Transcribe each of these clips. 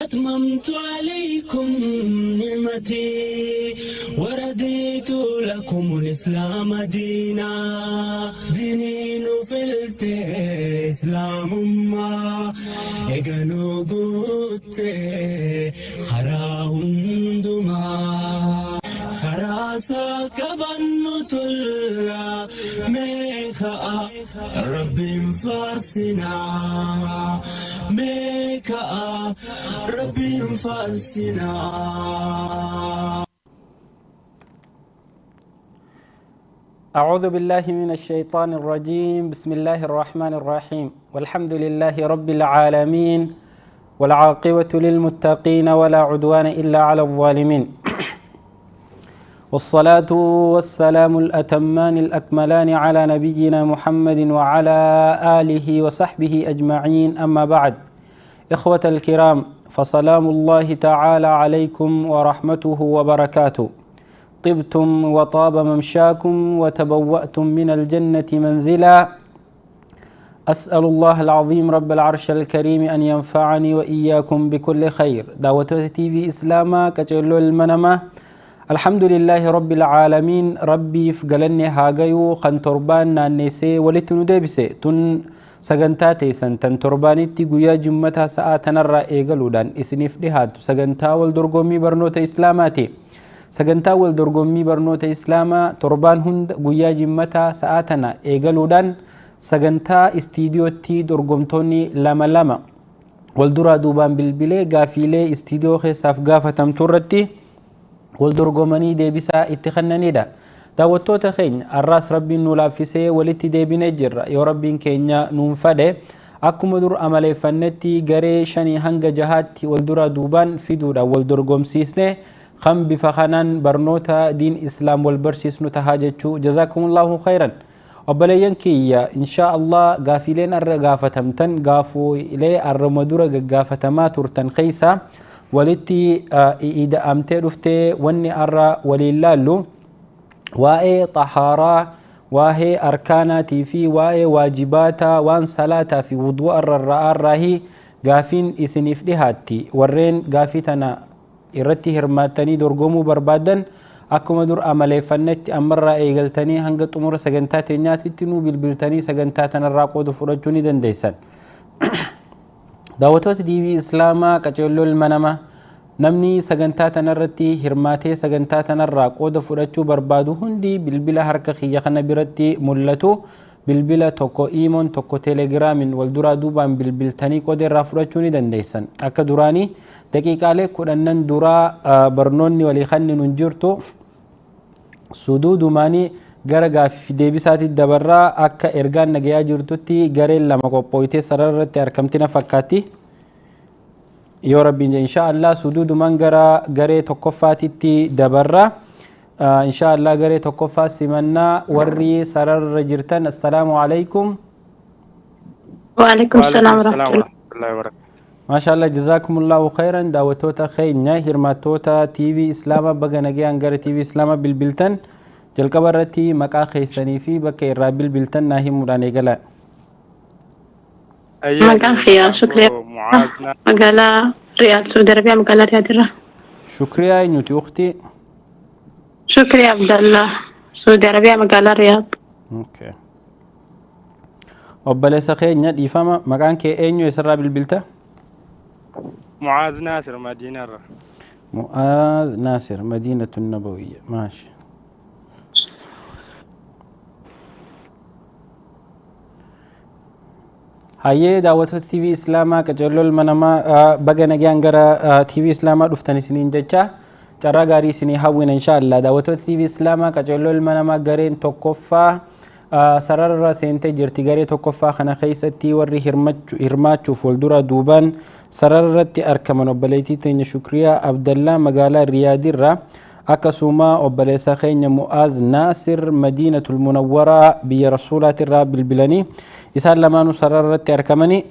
أتممت عليكم نعمتي ورديت لكم الإسلام دينا ديني نفلت إسلام ما إجنو قلت خراهن دما خراسا كفن تلا ميخا ربي فارسنا ميكا ربي فارسنا. أعوذ بالله من الشيطان الرجيم. بسم الله الرحمن الرحيم، والحمد لله رب العالمين، والعاقبة للمتقين، ولا عدوان إلا على الظالمين، والصلاة والسلام الأتمان الأكملان على نبينا محمد وعلى آله وصحبه أجمعين. أما بعد، إخوة الكرام، فسلام الله تعالى عليكم ورحمته وبركاته. طبتم وطاب ممشاكم وتبوأتم من الجنة منزلا. أسأل الله العظيم رب العرش الكريم أن ينفعني وإياكم بكل خير. دعوة تي في إسلاما كجلو المنمة، الحمد لله رب العالمين. ربي فقلني هاقيو خن تربان نانيسي ولتنو ديبسي تن sagantaa teessan tan torbaanitti guyyaa jummataa sa'aa tanarraa eegaluudhaan isiniif dhihaatu, sagantaa wal dorgommii barnoota islaamaati. Sagantaa wal dorgommii barnoota islaamaa torbaan hunda guyyaa jimmataa sa'aa tana eegaluudhaan sagantaa istiidiyootti dorgomtoonni lama lama wal duraa duubaan bilbilee gaafiilee istiidiyoo keessaaf gaafatamtu irratti wal dorgomanii deebisaa itti kennanidha. Daawwattoota keenya, har'aas Rabbiin nu laaffisee walitti deebinee jirra. Yoo Rabbiin keenya nuun fadhe, akkuma dur amaleeffannetti garee shanii hanga jahaatti wal duraa duubaan fiduudhaan wal dorgomsiisne kan bifa kanaan barnoota diin islaam wal barsiisnu tahaa jechuu. Jazaakumullahu khayran. Obboleeyyan kiyya, inshaa Allah gaafiileen arra gaafatamtan gaafiilee arrama dura gaggaafatamaa turtan keessa walitti ida'amtee dhuftee. Wanni arra waliin laallu waa'ee xahaaraa, waa'ee arkaanaatii fi waa'ee waajibaataa, waan salaataa fi wudu'a rarra'aarraahi gaafiin isiniif dhihaatti. Warreen gaafii tana irratti hirmaattanii dorgomuu barbaaddan, akkuma dur amaleeffannetti ammarraa eegaltanii hanga xumura sagantaa teenyaatitti nuu bilbiltanii sagantaa tanarraa qooda fudhachuu ni dandeessan. Daawwattoota TV Islaamaa qaceelloo ilma namaa, namni sagantaa tanarratti hirmaatee sagantaa tanarraa qooda fudhachuu barbaadu hundi bilbila harka kiyya kana biratti mul'atu, bilbila tokko iimoon, tokko teelegiraamiin wal duraa duubaan bilbiltanii qooda irraa fudhachuu ni dandeessan. Akka duraanii daqiiqaalee 10n duraa barnoonni walii kanni nun jirtu, suduudumaanii gara gaaffii deebisaatti dabarraa. Akka ergaan nagayaa jirtutti gareen lama qophooytee sarara irratti argamtina fakkaatti. Yoo Rabbiin jedhe, insha Allah suduudumaan gara garee tokkoffaatitti dabarra. Insha Allah garee tokkoffaa simannaa. Warri sararra jirtan, assalaamu alaykum. وعليكم السلام ورحمة الله. الله وبركاته. Maasha Allah, jazaakumullahu khayran. Daawwattoota keenya, hirmaattoota TV Islaamaa, baga nagayaan gara TV Islaamaa bilbiltan. Jalqaba irratti maqaa keessanii fi bakka irraa bilbiltan naa himuudhaan eegala. Maqaan kiyya Shukriyaa. Mucaazna. Magaalaa Riyaad, Saudi Arabiyaa, magaalaa Riyaad irraa. Shukriyaa eenyuti, ukti? Shukriyaa Abdallah, Saudi Arabiyaa, magaalaa Riyaad. Okay. Obboleessa keenya, dhiifama, maqaan kee eenyu, eessarraa bilbilta? Mucaaz Naasir, Madiinarra. Mu'aaz Naasir, Madiinatu Nabawiyya. Maashi. Hayyee, daawwattoota TV Islaamaa qaceelloo ilma namaa, baga nagaan gara TV Islaamaa dhuftan isiniin jecha, carraa gaarii isinii hawwina insha Allah. Daawwattoota TV Islaamaa qaceelloo ilma namaa, gareen tokkoffaa sararra seentee jirti. Garee tokkoffaa kana keessatti warri hirmaachuuf wal dura duubaan sarara irratti argaman obboleettii teenya Shukriyaa Abdallaa magaalaa Riyaadirraa, akkasuma obboleessa keenya Mu'aaz Naasir Madiinatul Munawwaraa biyya Rasuulaatirraa bilbilanii isaan lamaanuu sarara irratti argamanii.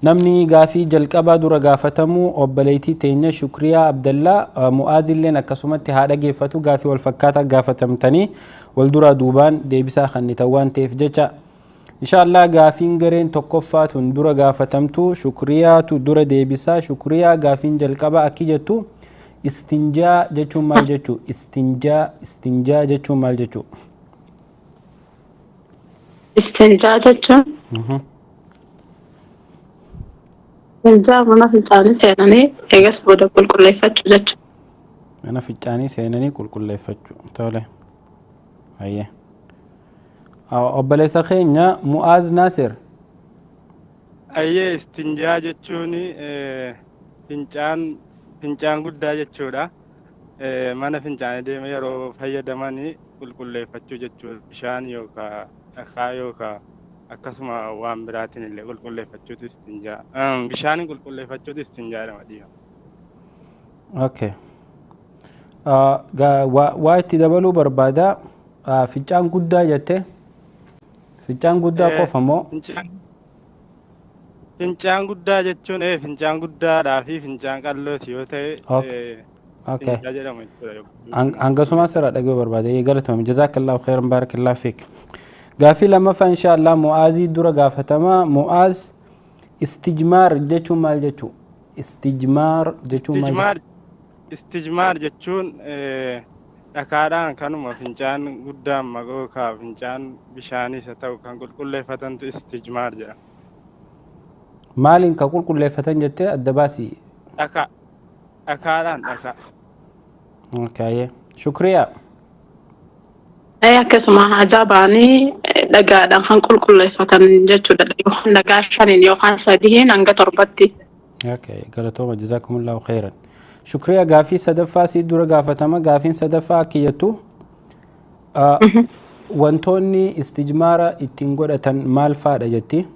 Namni gaafii jalqabaa dura gaafatamu obboleettii teenya Shukriyaa Abdallaa. Mu'aazilleen akkasumatti haa dhageeffatu, gaafii wal fakkaataa gaafatamtanii wal duraa duubaan deebisaa kan ta'u waan ta'eef jecha. Inshaallah gaafiin gareen tokkoffaa tun dura gaafatamtu Shukriyaatu dura deebisaa. Shukriyaa, gaafiin jalqaba akki jettu: istinjaa jechuun maal jechuu? Istinjaa, istinjaa jechuun maal jechuu? Istinjaa jechuun istinjaa mana fincaanii seenanii eegas booda qulqulleeffachuu jechuudha. Mana fincaanii seenanii qulqulleeffachuu. Tole. Hayyee. Obboleessa keenya Mu'aaz Naasir. Ayyee, istinjaa jechuun fincaan, fincaan guddaa jechuudha. Mana fincaanii deemee yeroo fayyadamanii qulqulleeffachuu jechuudha. Bishaan yookaan dhakaa yookaan akkasuma waan biraatiin illee qulqulleeffachuutu istinjaa. Bishaaniin qulqulleeffachuutu istinjaa jedhama, dhiifama. Okay. Waa itti dabaluu barbaada. Fincaan guddaa jette. Fincaan guddaa qofa moo? Fincaan guddaa jechuun fincaan guddaadhaa fi fincaan qal'oos yoo ta'e fincaa jedhama jechuudha. Hangasuma sirraa dhaga'uu barbaade. Galatoomii. Jazakallahu khairan, barakallahu fiik. Gaafii lammaffaa inshaallah Mu'aazii dura gaafatama. Mu'aaz, istijmaar jechuun maal jechuu? Istijmaar jechuun maal? Istijmaar, istijmaar jechuun dhakaadhaan kanuma fincaan guddaan maqoo kaa fincaan bishaanis haa ta'u kan qulqulleeffatantu istijmaar jedhama. Maaliin ka qulqulleeffatan jettee adda baasii? Dhakaa, dhakaadhaan, dhakaa. Okay. Shukriyaa. Akkasuma haajaa ba'anii dhagaadhaan kan qulqulleeffatan jechuudha. Yookaan dhagaa shaniin yookaan sadiin hanga torbatti. Okay. Galatooma, jazakumullahu khairan. Shukriyaa, gaafii sadaffaa sii dura gaafatama. Gaafiin sadaffaa akka jettu, wantoonni istijmaara ittiin godhatan maal faadha jetti?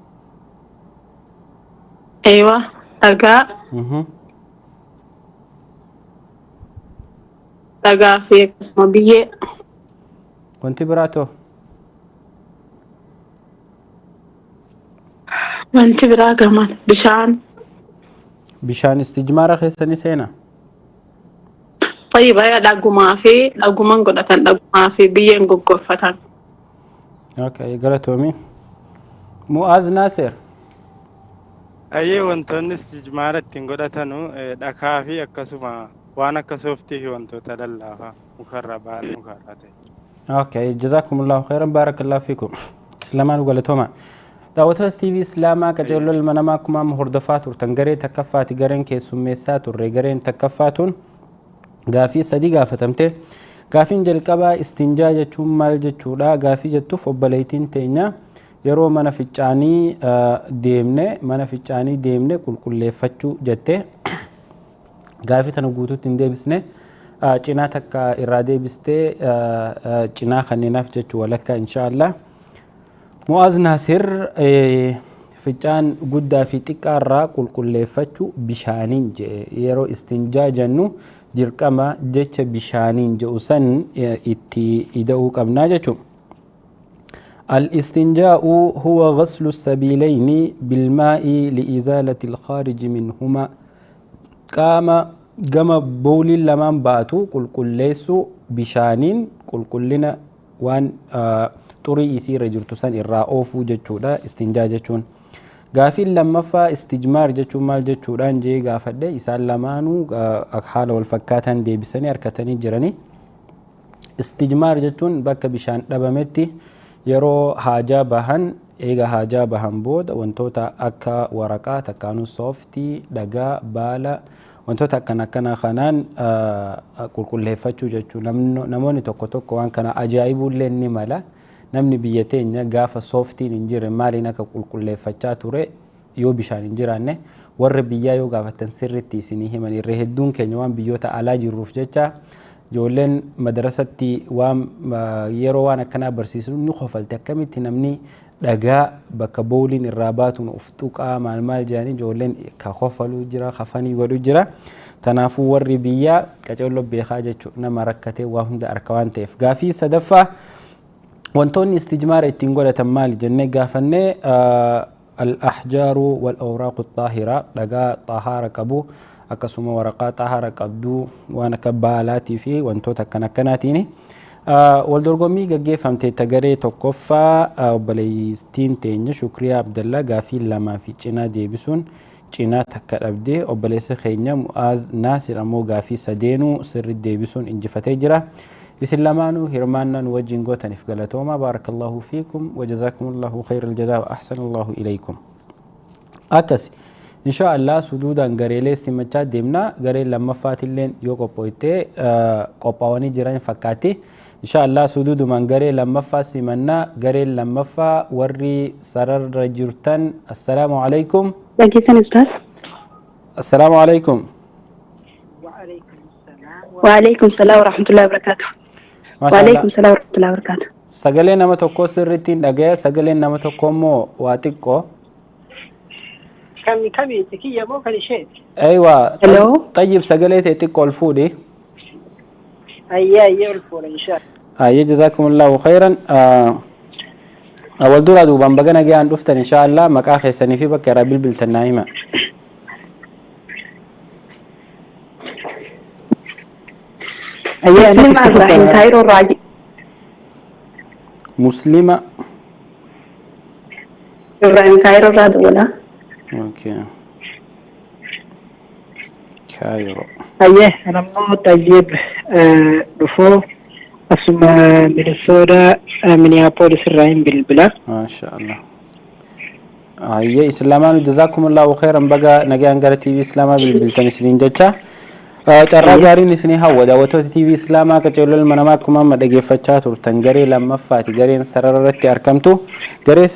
Eewa, dhagaa, dhagaa fi akkasuma biyyee. Wanti biraa too? Wanti biraa gama bishaan. Bishaan istijmaara keessa ni seena? Tayyiba, dhagumaa fi dhaguman godhatan, dhagumaa fi biyyeen goggoffatan. Okay, galatoomi. Mu'aaz Naasir. Ayyee, wantoonni istijmaara ittiin godhatanu dhakaa fi akkasuma waan akka sooftii fi wantoota lallaafaa mukarraa, baala mukarraa ta'e. Okay, jazakumullahu khairan, barakallahu fiikum. Islamaan galatooma. Daawwattoota TV Islaamaa, qajeeloo ilma namaa, akkuma amma hordofaa turtan garee takkaffaati gareen keessummeessaa turre. Gareen takkaffaatuun gaafii sadii gaafatamte. Gaafiin jalqabaa istinjaa jechuun maal jechuudha gaafii jettuuf, obboleettiin teenya yeroo mana fincaanii deemne, mana fincaanii deemne qulqulleeffachuu jette. Gaafii tana guutuutti hin deebisne, cinaa takka irraa deebistee, cinaa kanneenaaf jechuu walakkaa inshaallah. Mu'aaz Naasir fincaan guddaa fi xiqqaa irraa qulqulleeffachuu bishaaniin jedhe. Yeroo istinjaa jennu dirqama jecha bishaaniin jedhu san itti ida'uu qabnaa jechuudha. الاستنجاء هو غسل السبيلين بالماء لإزالة الخارج منهما. Qaama gama booliin lamaan baatu qulqulleessuu, bishaaniin qulqullina waan xurii isiirra jirtu san irraa oofuu jechuudha istinjaa jechuun. Gaafiin lammaffaa istijmaar jechuun maal jechuudhaan jee gaafadhe, isaan lamaanuu haala wal fakkaataan deebisanii harkatanii jiranii. Istijmaar jechuun bakka bishaan dhabametti yeroo haajaa bahan, eega haajaa bahan booda wantoota akka waraqaa takkaanuu sooftii, dhagaa, baala, wantoota akkana akkana kanaan qulqulleeffachuu jechuudha. Namoonni tokko tokko waan kana ajaa'ibuullee ni mala. Namni biyya teenya gaafa sooftiin hin jirre maaliin akka qulqulleeffachaa ture yoo bishaan hin jiraanne, warra biyyaa yoo gaafatan sirriitti isinii himan. Irra hedduun keenya waan biyyoota alaa jirruuf jecha ijoolleen madarasatti waan yeroo waan akkanaa barsiisnu ni kofalte. Akkamitti namni dhagaa bakka booliin irraa baatuun of tuqaa, maal maal jedhanii ijoolleen ka kofaluu jira, kafanii godhu jira. Tanaafuu warri biyyaa qaceelloo beekaa jechuudha, nama rakkatee waa hunda harka waan ta'eef. Gaafii sadaffaa wantoonni istijmaara ittiin godhatan maali jennee gaafannee, الأحجار والأوراق الطاهرة, dhagaa xahaara qabu, akkasuma waraqaa xahaara qabdu, waan akka baalaatii fi wantoota akkana akkanaatiin. Wal dorgommii gaggeeffamte garee tokkoffaa obboleettiin teenya Shukriyaa Abdallaa gaafii lamaa fi cinaa deebisuun cinaa takka dhabdee, obboleessa keenya Mu'aaz Naasir ammoo gaafii sadeenuu sirri deebisuun injifatee jira. Isin lamaanuu hirmaannaa nu wajjin gootaniif galatooma. Baarakallahu fiikum wa jazaakumullahu khayral jazaa wa ahsanallahu ilaykum. Akkas insha Allah suduudaan gareelee simachaa deemna. Gareen lammaffaatilleen yoo qophooytee qophaa'anii jiran fakkaatti. Insha Allah suduudumaan garee lammaffaa simannaa. Gareen lammaffaa warri sararra jirtan, assalaamu alaikum. Dhageessan, ustaas. Assalaamu alaikum. Waalaikum salaam warahmatullahi wabarakatuh. Waalaikum salaam warahmatullahi wabarakatuh. Sagalee nama tokkoo sirriitti hin dhagaya, sagaleen nama tokkoo immoo waa xiqqoo. Kami kamiiti, kiyya moo kan isheeti? Aywa. Hello. Tayyib, sagalee ta'e xiqqoo ol fuudhi. Ayyee, ayyee, ol fuudha inshaa. Ayyee, jazakumullahu khairan. Wal duraa duubaan baga nagaan dhuftan insha Allah. Maqaa keessanii fi bakka irraa bilbiltan naa hima. Ayyee, anis Muslima itti Ibrahim fufa. Kaayiroo Raaji. Muslima. Ibrahim Kaayiroo irraa dawwala. Okay. Kaayiroo. Ayyee, anammoo Tayyib dhufuu asuma Minnesota Minneapolis irraa hin bilbila. Maasha Allah. Ayyee, islaamaanu jazakumullahu khairan, baga nagaan gara TV Islaamaa bilbiltan isiniin jecha. Carraa gaariin isinii hawwa. Daawwattoota TV Islaamaa, qaceelloo ilma namaa, akkuma amma dhageeffachaa turtan garee lammaffaati gareen sarara irratti argamtu. Garee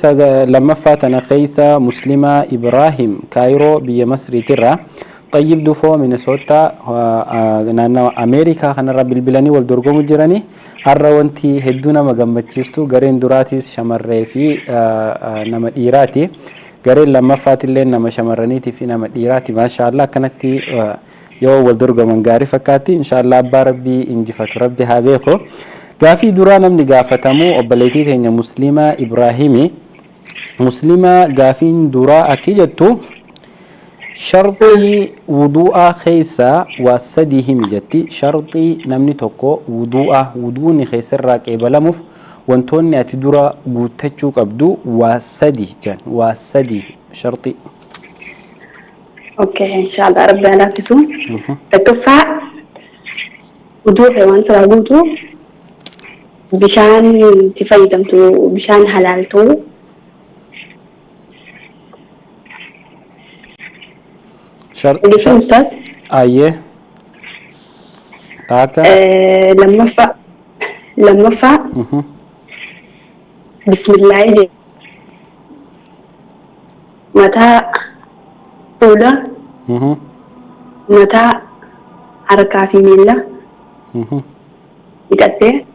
lammaffaa tana keessa Muslimaa Ibrahim Kaayiroo biyya Masriitirraa, Xayyib Dufoo Minisoota naannawa Ameerikaa kanarra bilbilanii wal dorgomu jiranii. Har'a wanti hedduu nama gammachiistu gareen duraatis shamarree fi nama dhiiraati. Gareen lammaffaatillee nama shamarraniitii fi nama dhiiraati. Maashaallah, akkanatti yoo wal dorgoman gaarii fakkaatti. Inshaallah abbaa rabbii injifatu rabbi haa beeku. Gaafii duraa namni gaafatamu obboleettii teenya Muslimaa Ibraahimi. Muslimaa, gaafiin duraa akki jettu: sharxii wudu'aa keessaa waa sadii himi jetti. Sharxii namni tokko wudu'a wuduuni keessarraa qeebalamuuf wantoonni ati dura guuttachuu qabdu waa sadi jan, waa sadi sharxii. Okay, inshallah rabbi haa laaffisu. Tokkoffaa, wuduu kee waan sirraa guutu bishaan itti fayyadamtu bishaan halaal ta'uu. Dhageessan, ustaas? Ayyee. Taakka. Lammaffaa bismillaahi mataa, fuula, mataa, harkaa fi miila dhiqattee.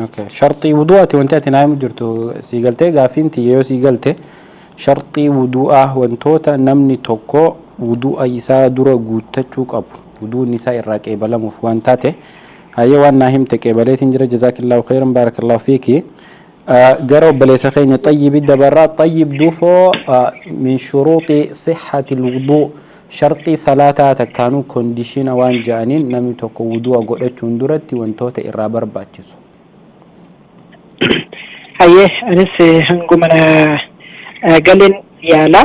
Okay. Sharxii wudu'aati wanti ati naa himu jirtu sii galtee? Gaafiin tiyya yoo sii galte, sharxii wudu'aa, wantoota namni tokko wudu'a isaa dura guuttachuu qabu wuduun isaa irraa qeebalamuuf waan taate. Hayyee, waan naa himte qeebaleetiin jira. Jazaakillahu khairan, baarakallahu fiiki. Gara obboleessa keenya Xayyibi dabarraa. Xayyib Dufoo, min shuruuxi sixhati lwuduu, sharxii salaataa takkaanuu condition waan je'aniin namni tokko wudu'a godhachuun duratti wantoota irraa barbaachisu. Hayyee, anis hanguma na galeen yaala.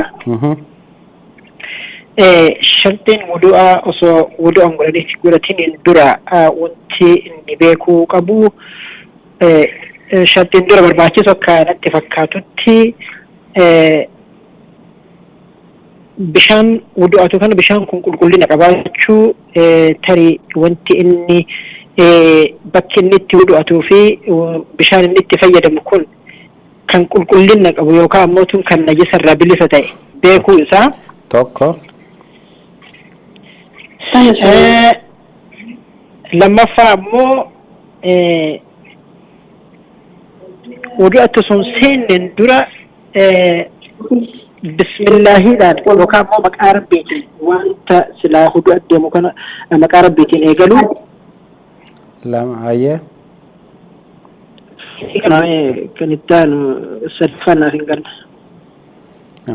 Sharxiin wudu'aa osoo wudu'an godhatiniin dura wanti inni beekuu qabu, sharxiin dura barbaachisu akka natti fakkaatutti, bishaan wudu'atu kana bishaan kun qulqullina qabaachuu, tarii wanti inni bakki inni itti wudu'atuu fi bishaan inni itti fayyadamu kun kan qulqullina qabu yookaan ammoo tun kan najisa irraa bilisa ta'e beekuu isaa. Tokko. Lammaffaa ammoo wudu'atti sun seenneen dura bismillaahiidhaan yookaan immoo maqaa rabbiitiin wanta silaa wudu'a deemu kana maqaa rabbiitiin eegalu. Lama, hayyee. Kana kan itti aanu sadaffaan naaf hin galle.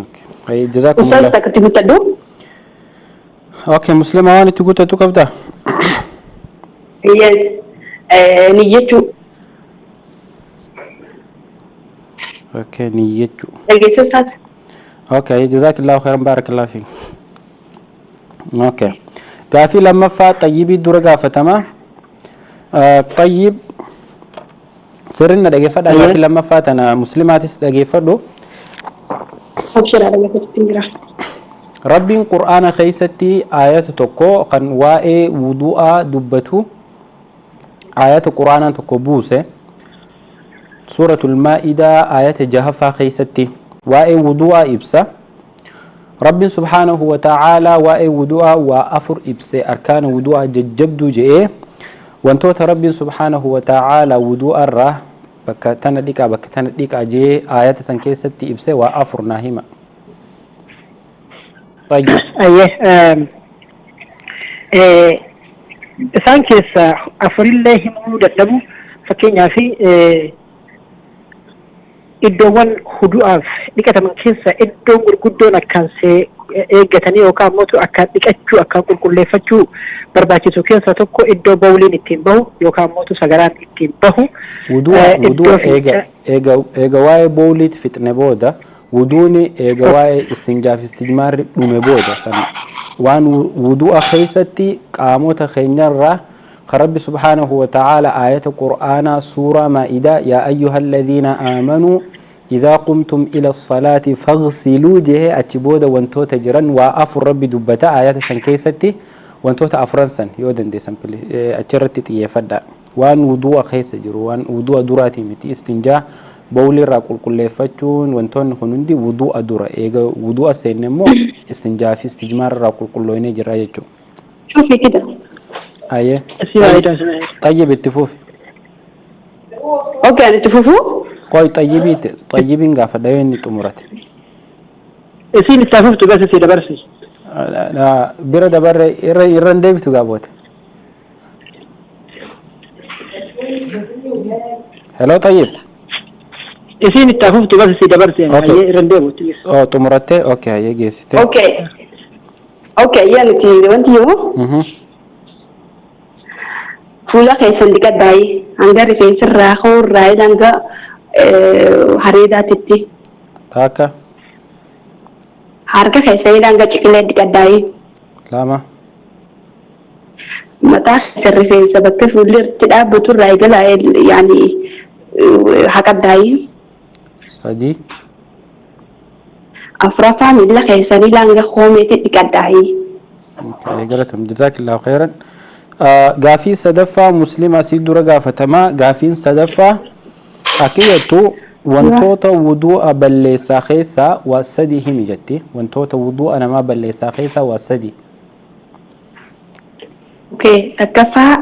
Okay. Hayyee, jazaakumullah. Ustaas, akkatti guuttadhu. Okay, Muslima, waan itti guuttatu qabdaa? Yes. Niyyachuu. Okay, niyyachuu. Dhageessuu isaas. Okay, jazaakillahu khairan, barakallahu fiik. Okay. Gaafii lammaffaa Xayyibii dura gaafatama. Xayyib, sirriin na dhageeffadha. Gaafii lammaffaa tana muslimaatis dhageeffadhu. Abshiraa, dhaggeeffachuutti jira. Rabbiin Qur'aana keessatti ayata tokko kan waa'ee wudu'aa dubbatu ayata Qur'aanaa tokko buuse. Suuratul Maa'idaa ayata jahaffaa keessatti waa'ee wudu'aa ibsa. Rabbiin subhaanahu wa ta'aalaa waa'ee wudu'aa waa afur ibse, arkaana wudu'aa jajjabduu je'ee, wantoota Rabbiin subhaanahu wa ta'aalaa wudu'aa irraa bakka tana dhiqaa, bakka tana dhiqaa je'ee ayata san keessatti ibse waa afur naa hima. طيب. Ayyee, isaan keessa afurillee himuu dadhabu, fakkeenyaaf iddoowwan wudu'aaf dhiqataman keessa iddoon gurguddoon akkaan see eeggatanii yookaan immoo akkaan dhiqachuu, akkaan qulqulleeffachuu barbaachisu keessaa tokko iddoo bawliin ittiin bahu yookaan immoo sagaraan ittiin bahu. Wudu'a wudu'a eega waa'ee booliitti fixne booda, wuduuni eega waa'ee istinjaaf istijmaarri dhume booda, san waan wudu'a keessatti qaamota keenyarraa kan Rabbi subhaanahu wa ta'aala aayata Qur'aanaa suuraa Maa'idaa "yaa ayyuha alladhiina aamanuu idaa qumtum ila salaati faghsiluu" jehee achi booda wantoota jiran waa afur Rabbi dubbata aayata san keessatti. Wantoota afran san yoo dandeessan achirratti xiyyeeffadha. Waan wudu'a keessa jiru, waan wudu'a duraatii miti. Istinjaa, bowlirraa qulqulleeffachuun, wantoonni kun hundi wudu'a dura. Eega wudu'a seenne immoo istinjaa fi istijmaarraa qulqulloonee jira jechuudha. Shuufi kida. Ayyee. Si faayidaa. Xayyib, itti fufi. Okay, ani itti fufuu? Qoy, xayyibiitti, xayyibiin gaafadha yoo inni xumurate. Isiin itti hafuftu bas isii dabarsi. Bira dabarre, irra irra hin deebitu gaaboote. Hello, Xayyib. Isiin itti hafuftu bas isii dabarsi. Okay. Ayyee, irra hin deebitu. Oh, xumurattee? Okay, hayyee, geessite. Okay. Okay, yaa nuti wanti yoo fuula keessan dhiqadhaayi hanga rifeensarraa hoorraa hanga hareedaatitti. Takka. Harka keessanii hanga ciqilee dhiqadhaayi. Lama. Mataa keessan rifeensa bakka fuulli irratti dhaabbatu irraa eegala yaani haqadhaayi. Sadii. Afuraffaa, miila keessanii hanga hoomeetti dhiqadhaayi. Okay, galatam, jazaakillahu khairan. Gaafii sadaffaa muslima asii dura gaafatamaa. Gaafiin sadaffaa akka jettu, wantoota wudu'a balleessaa keessaa waa sadi himi jetti. Wantoota wudu'a namaa balleessaa keessaa waa sadi. Okay, takkaffaa,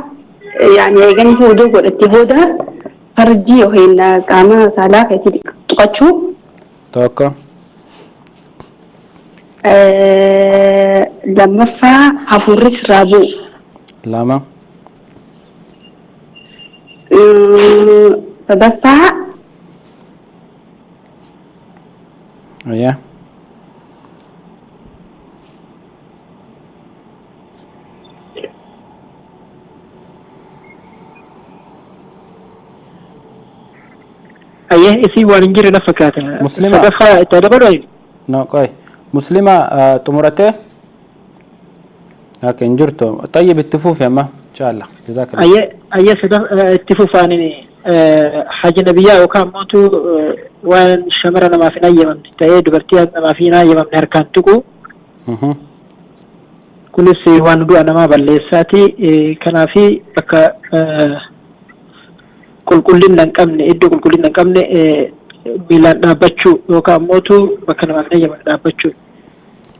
yaani eeganii wuduu godhatti booda farjii yookiin qaama saalaa keetii tuqachuu. Tokko. Lammaffaa, hafuurri sirraa bu'u. Lama. Sadaffaa, Ayyaa. Ayyee, isii waan hin jirre na fakkaata. Muslima. Sadaffaa itti dabalu. No, qoy. Muslima, xumurattee? Okay, hin jirtu. Xayyib, itti fufi amma. Inshallah. Jazakallah. Ayyee, sadaffaa itti fufaaniin haja nabiyyaa yookaan mootu waan shamara namaaf hin hayyamamne ta'ee dubartii namaaf hin hayyamamne harkaan tuqu. Kunis waan du'a namaa balleessaati. Kanaafi bakka qulqullina hin qabne, iddoo qulqullina hin qabne miilaan dhaabbachuu yookaan mootu bakka namaaf hin hayyamamne dhaabbachuu.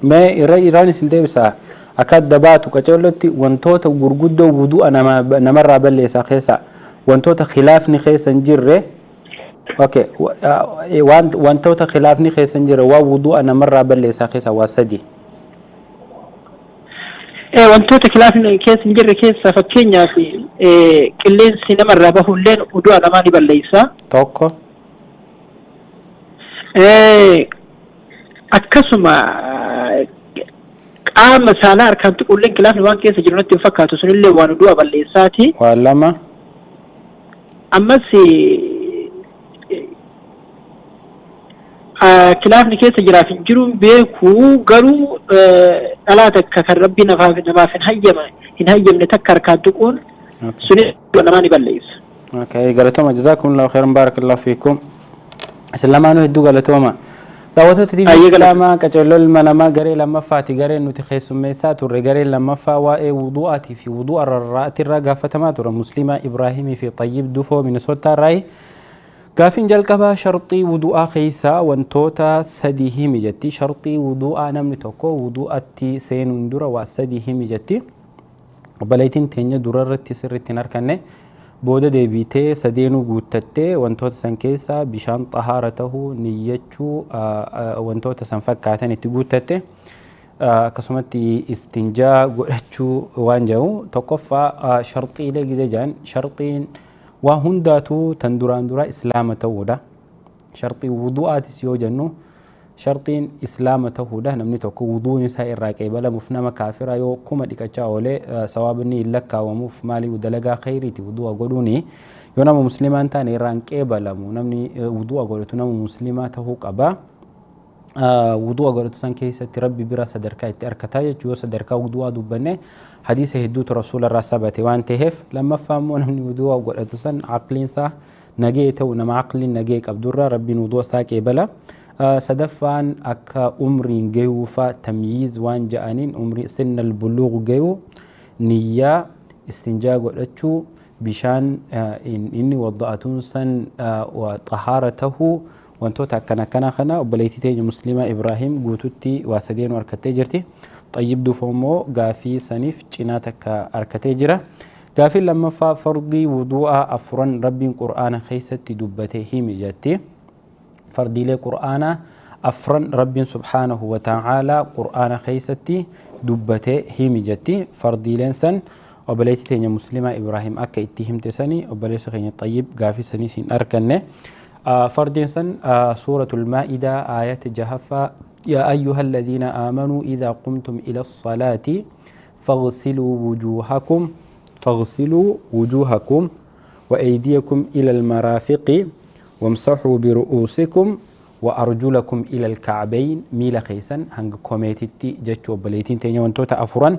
Mee irra irraan isin deebisa. Akka adda baatu qaceellotti, wantoota gurguddoo wudu'a namarraa balleessaa keessaa wantoota khilaafni keessa hin jirre. Okay, wantoota khilaafni keessa hin jirre, waan wudu'a namarraa balleessaa keessaa waa sadi. Wantoota khilaafni keessa hin jirre keessa, fakkeenyaaf, qilleensi namarraa bahulleen wudu'a namaa ni balleessa. Tokko. Akkasuma qaama saalaa harkaan tuqulleen khilaafni waan keessa jiru natti hin fakkaatu, sunillee waan wudu'a balleessaati. Waa lama. Ammas kilaafni keessa jiraaf hin jiru beeku garuu dhalaa takka kan rabbi namaaf hin hayyamne takka harkaan tuquun sunis namaa ni balleessa. Okay, galatooma, jazakumullahu khairan, barakallahu fiikum. Isin lamaanuu hedduu galatooma. Daawwattoota TV Islaamaa qacarroo ilma namaa garee lammaffaati gareen nuti keessummeessaa turre gareen lammaffaa waa'ee wudu'aatii fi wudu'a rarra'aatirraa gaafatamaa ture Musliima Ibraahimii fi Xayyib Dufoo Minisootaa irraayi. Gaafiin jalqabaa sharxii wudu'aa keessaa wantoota sadii himi jetti. Sharxii wudu'aa namni tokko wudu'atti seenuun dura waa sadii himi jetti. Obboleettiin teenya durarratti sirriitti hin harkanne booda deebitee sadeenuu guuttattee wantoota san keessaa bishaan xahaara tahuu niyyachuu wantoota san fakkaatan itti guuttatte akkasumatti istinjaa godhachuu waan jedhu tokkoffaa sharxiilee gizee jedhan sharxiin waa hundaatuu tan duraan dura islaama ta'uudha. Sharxii wudu'aatis yoo jennu sharxiin islaama ta'uudha namni tokko wuduun isaa irraa qeebalamuuf nama kaafira yoo kuma dhiqachaa oolee sawaabni hin lakkaawamuuf maaliif dalagaa khayriiti wudu'a godhuuni yoo nama muslimaa hin taane irraa hin qeebalamu namni wudu'a godhatu nama muslimaa ta'uu qaba. Wudu'a godhatu san keessatti rabbi bira sadarkaa itti argataa jechuu yoo sadarkaa wudu'aa dubbanne hadiisa hedduutu rasuula irraa sabate waan ta'eef lammaffaa immoo namni wudu'a godhatu san aqliinsaa nagee ta'u nama aqliin nagee qabdurraa rabbiin wudu'a isaa qeebala. Sadaffaan akka umriin gayuufa tamyiiz waan ja'aniin umrii sinnal buluuq gayuu niyyaa istinjaa godhachuu bishaan inni wadda'atuun san xahaara tahuu wantoota akkana akkana kana obboleettii teenya musliima Ibraahim guututti waa sadeenu harkattee jirti. Xayyib Dufoo immoo gaafii saniif cinaa takka harkatee jira. Gaafiin lammaffaa fardii wudu'aa afuran rabbiin qur'aana keessatti dubbate himi jetti. Fardiilee qur'aanaa afran rabbiin subhaanahu wa ta'aalaa qur'aana keessatti dubbate himi jetti. Fardiileen san obboleettii teenya musliima Ibraahim akka itti himte sani obboleessa keenya Xayyib gaafii saniis hin arganne. فردين سن سورة المائدة آية جهفة يا أيها الذين آمنوا إذا قمتم إلى الصلاة فاغسلوا وجوهكم وأيديكم إلى المرافق وامسحوا برؤوسكم وأرجلكم إلى الكعبين ميل خيسا هنگ كوميتي جتشو بليتين تيني وانتوتا أفران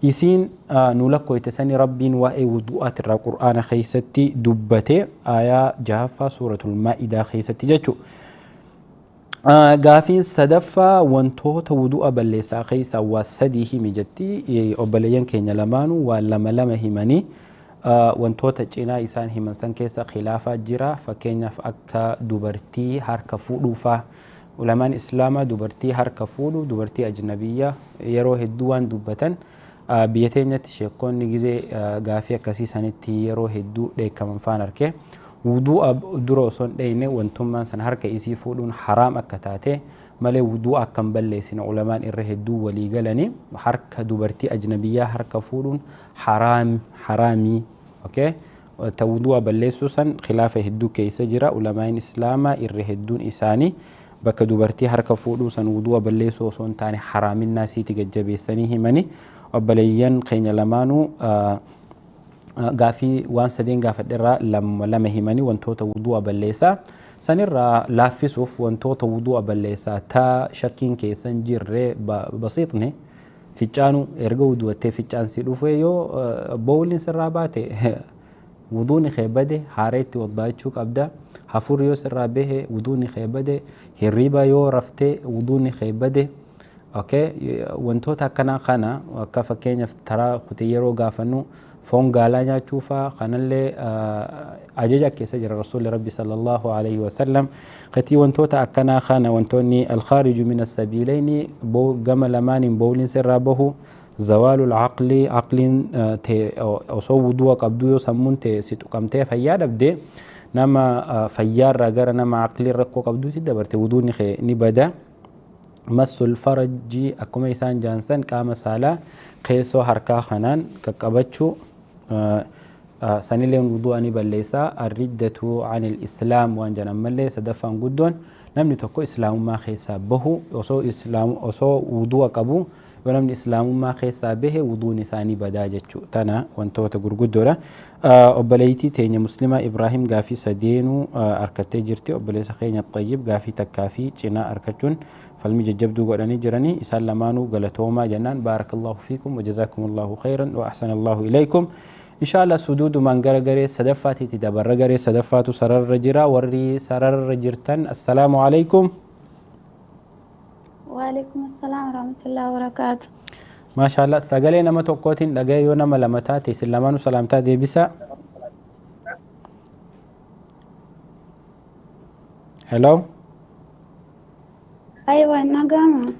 isiin nu lakkoyte rabbiin waa'ee wudu'aati irraa qur'aana keessatti dubbate aayaa jahaffaa suuratul maa'idaa keessatti jechu. Gaafiin sadaffaa wantoota wudu'a balleessaa keessaa waa sadii himi jetti obboleeyyan keenya lamaanuu waa lama lama himanii wantoota cinaa isaan himan san keessa khilaafaa jira fakkeenyaaf akka dubartii harka fuudhuufaa ulamaan islaamaa dubartii harka fuudhu dubartii ajnabiyyaa yeroo hedduu waan dubbatan biyya teenyatti sheekonni gizee gaafii akkasii sanitti yeroo hedduu dheekkaman faan arke wudu'a dura osoo hin dheyne wantummaan san harka isii fuudhuun haraam akka taate malee wudu'a akka hin balleessine ulamaan irra hedduu walii galanii harka dubartii ajnabiyyaa harka fuudhuun haraamii okay ta wudu'a balleessuu san khilaafa hedduu keessa jira ulamaan islaamaa irra hedduun isaanii bakka dubartii harka fuudhuu san wudu'a balleessuu osoo hin taane haraaminaa isiiti gajjabeessanii himanii obboleeyyan keenya lamaanuu gaafii waan sadeen gaafadhe lama lama himanii wantoota wudu'a balleessaa sanirraa laaffisuuf wantoota wudu'a balleessaa taa shakkiin keessan jirre basiixni ficcaanu erga wudu'attee ficcaan si dhufe yoo boowliin sirraa baate wuduuni kee bade haareetti waddaachuu qabda hafuurri yoo sirraa bahe wuduuni kee bade hirriba yoo raftee wuduuni kee bade okay wantoota akkanaa kana akka fakkeenyaaf taraa kutee yeroo gaafannu foon gaalaa nyaachuu faa kanallee ajaja keessa jira rasuulli rabbi sallallahu alaihi wasallam qatii wantoota akkanaa kana wantoonni alkhaariju min assabiilayni gama lamaaniin bowliin sirraa bahu zawaalu alcaqli caqliin osoo wudu'a qabdu yoo sammuun ta'e si tuqamtee fayyaa dhabde nama fayyaarraa gara nama caqliin rakkoo qabduutti dabarte wuduun ni bada. Massul farajji akkuma isaan jaansan qaama saalaa keessoo harkaa kanaan qaqqabachuu sanilleen wudu'a ni balleessaa arriddatu anil islaam waan jedhan mallee sadaffaan guddoon namni tokko islaamummaa keessaa bahu osoo islaam osoo wudu'a qabu Yoo namni islaamummaa keessaa bahe wuduun isaanii badaa jechuu. Tana wantoota gurguddoodha. Obboleettii teenya Muslimaa Ibraahim gaafii sadeenuu harkattee jirti. Obboleessa keenya Xayyib gaafii takkaa fi cinaa harkachuun falmii jajjabduu godhanii jiranii. Isaan lamaanuu galatoomaa jennaan. Baarakallahu fiikum wa jazaakumullahu khayran wa ahsanallahu ilaykum. Inshallah suduudumaan gara garee sadaffaatiitti dabarra. Garee sadaffaatu sararra jira. Warri sararra jirtan, assalaamu alaykum. Waalaikum assalam warahmatullahi wabarakatuh. Maashaallah, sagalee nama tokkootiin dhaga'e. Yoo nama lama taate isin lamaanuu salaamtaa deebisa. Hello. Aywa, nagama.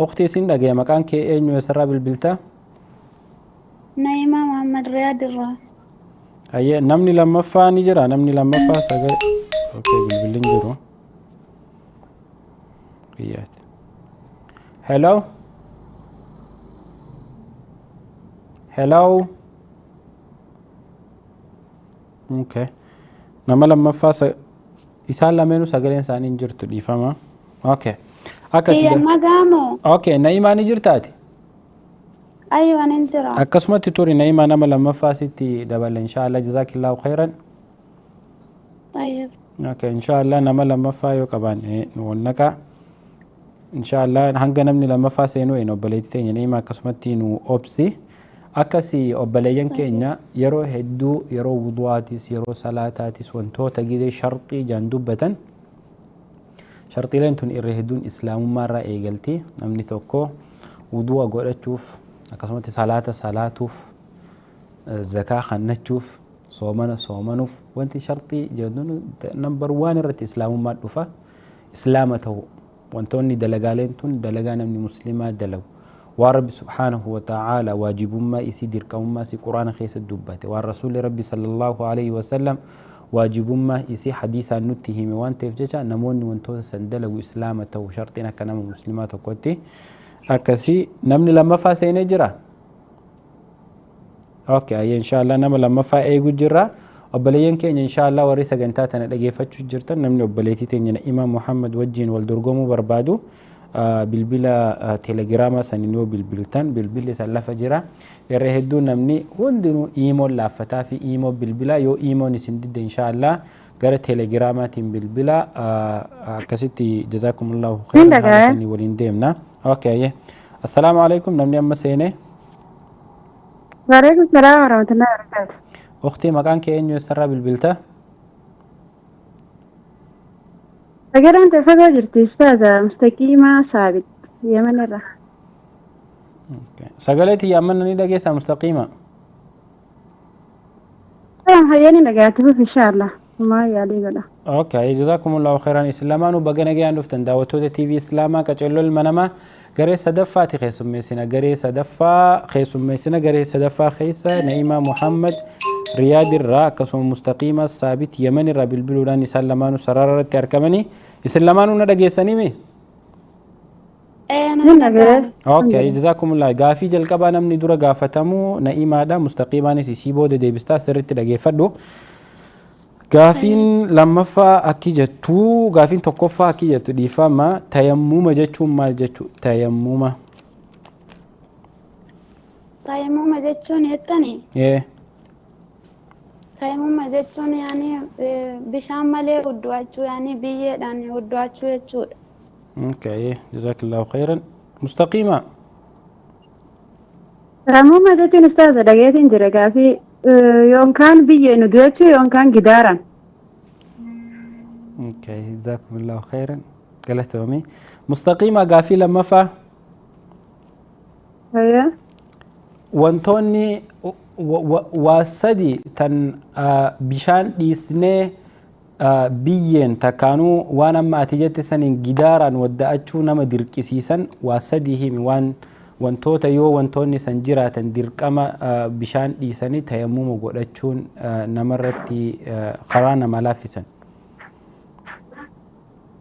Ukti, isin dhaga'e. Maqaan kee eenyu? Eessarraa bilbilta? Naima Muhammad, Riyad irraa. Hayyee, namni lammaffaa ni jira? Namni lammaffaa sagalee. Okay, bilbilli hin jiru. Biyyaati. Hello. Hello. Okay. Nama lammaffaa isaan lameenuu sagaleen isaanii hin jirtu, dhiifama. Okay. Akkasi. Kiyya nagamo. Okay, Na'imaa ni jirtaati? Aywa, nin jira. Akkasumatti turi Na'imaa, nama lammaffaa sitti dabala inshallah. Jazaakillahu khairan. Tayyib. Okay, inshallah nama lammaffaa yoo qabaanne nu wannaqa. Inshallah hanga namni lammaffaa seenuu een obboleettii teenya Na'imaa akkasumatti nu obsi. Akkasi obboleeyyan keenya, yeroo hedduu yeroo wudu'aatis yeroo salaataatis wantoota gidee sharxii jaan dubbatan, sharxiileen tun irra hedduun islaamummaarraa eegalti. Namni tokko wudu'a godhachuuf, akkasumatti salaata salaatuuf, zakaa kennachuuf, soomana soomanuuf, wanti sharxii jedhuun number one irratti islaamummaa dhufa. Islaama ta'u. Wantoonni dalagaaleen tun dalagaa namni muslimaa dalagu, waan Rabbi subhaanahu wa ta'aala waajibummaa isii, dirqamummaa isii Quraana keessa dubbate, waan Rasuulli Rabbi sallallahu alaihi wasallam waajibummaa isii hadiisaan nutti hime waan ta'eef jecha, namoonni wantoota san dalagu islaama ta'u sharxiin akka nama muslimaa tokkotti. Akkasii namni lammaffaa seenee jira. Okay, ayyee, inshallah nama lammaffaa eegu jirra. Obboleeyyan keenya, inshallah warri sagantaa tana dhageeffachuu jirtan, namni obboleettii teenya Na'imaa Muhammad wajjin wal dorgomuu barbaadu bilbila teelegiraamaa saniin yoo bilbiltan bilbilli san lafa jira. Yeroo hedduu namni hundinuu iimoon laaffataa fi iimoo bilbilaa. Yoo iimoon isin didde, inshallah gara teelegiraamaatiin bilbila. Akkasitti jazaakumullahu khairan, haala sanii waliin deemna. Okay, ayyee. Assalaamu alaikum, namni amma seene. Waalaikum salaam warahmatullahi wabarakatuh. Uktii, maqaan kee eenyu? Eessarraa bilbilta? Sagaleen fagoo jirti ustaaza. Mustaqiimaa Saabit, Yemen irraa. Sagalee tiyya amma ni dhageessaa, Mustaqiima? Hayyaani dhagaatuuf inshallah. Maa yaalii godha. Okay, jazakumullahu khairan. Isin lamaanuu baga nagayaan dhuftan. Daawwattoota TV Islaamaa qaceelloo ilma namaa, garee sadaffaati keessummeessina. Garee sadaffaa keessummeessina. Garee sadaffaa keessa Na'imaa Muhammad Riyaad irraa, akkasuma Mustaqiima Saabit Yemen irraa bilbiluudhaan isaan lamaanuu sarara irratti argamanii. Isin lamaanuu na dhageessanii mi? Ee, Ni nan dhaga'e. dhaga'a. Okay, jazakumullah. Gaafii jalqabaa namni dura gaafatamu Na'imaadha. Mustaqiimaanis isii booda deebistaa, sirriitti dhageeffadhu. Gaafiin lammaffaa akki jettu, gaafiin tokkoffaa akki jettu, dhiifama, tayammuma jechuun maal jechuu? Tayammuma. Tayammuma jechuun jettani? Ee. Tayammuma jechuun yaani bishaan malee uddu'achuu, yaani biyyeedhaan uddu'achuu jechuudha. Okay, jazakallahu khairan. Mustaqiima. Tayammuma jechuun ustaaza, dhageetiin jira gaafii, yookaan biyyeen uddu'achuu yookaan gidaaraan. Okay, jazakumullahu khairan. Galatoomii. Mustaqiima, gaafii lammaffaa. Hayyaa. Wantoonni waa sadi tan bishaan dhiisnee biyyeen takkaanuu waan amma ati jette saniin gidaaraan wadda'achuu nama dirqisiisan waa sadii himi. Waan wantoota yoo wantoonni san jiraatan dirqama bishaan dhiisanii tayammuma godhachuun namarratti karaa nama laaffisan.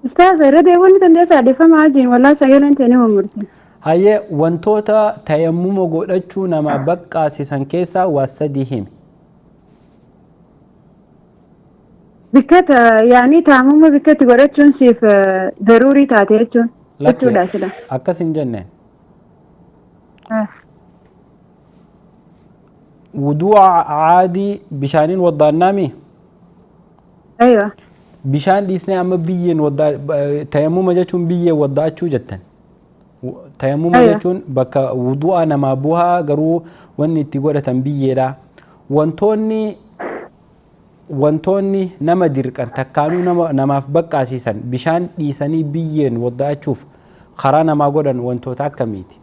Ustaaza, irra deebi'uu ni dandeessaa? Dhiifama wajjin, wallaahi sagaleen ta'e ni mummurti. Hayyee, wantoota tayammuma godhachuu nama baqqaasisan keessaa waa sadii himi. Bikkata yaani taamuma bikkatti godhachuun siif daruurii taate jechuun Lakki, jechuudha sila. Akkas hin jenne. Wudu'a caadii bishaaniin waddaannaami? Aywa. Bishaan dhiisnee amma biyyeen waddaa, tayammuma jechuun biyyeen waddaachuu jettan. Tayammuma jechuun bakka wudu'a namaa bu'aa, garuu wanni itti godhatan biyyeedha. Wantoonni nama dirqan takkaanuu namaaf baqqaasiisan bishaan dhiisanii biyyeen waddaachuuf karaa namaa godhan wantoota akkamiiti?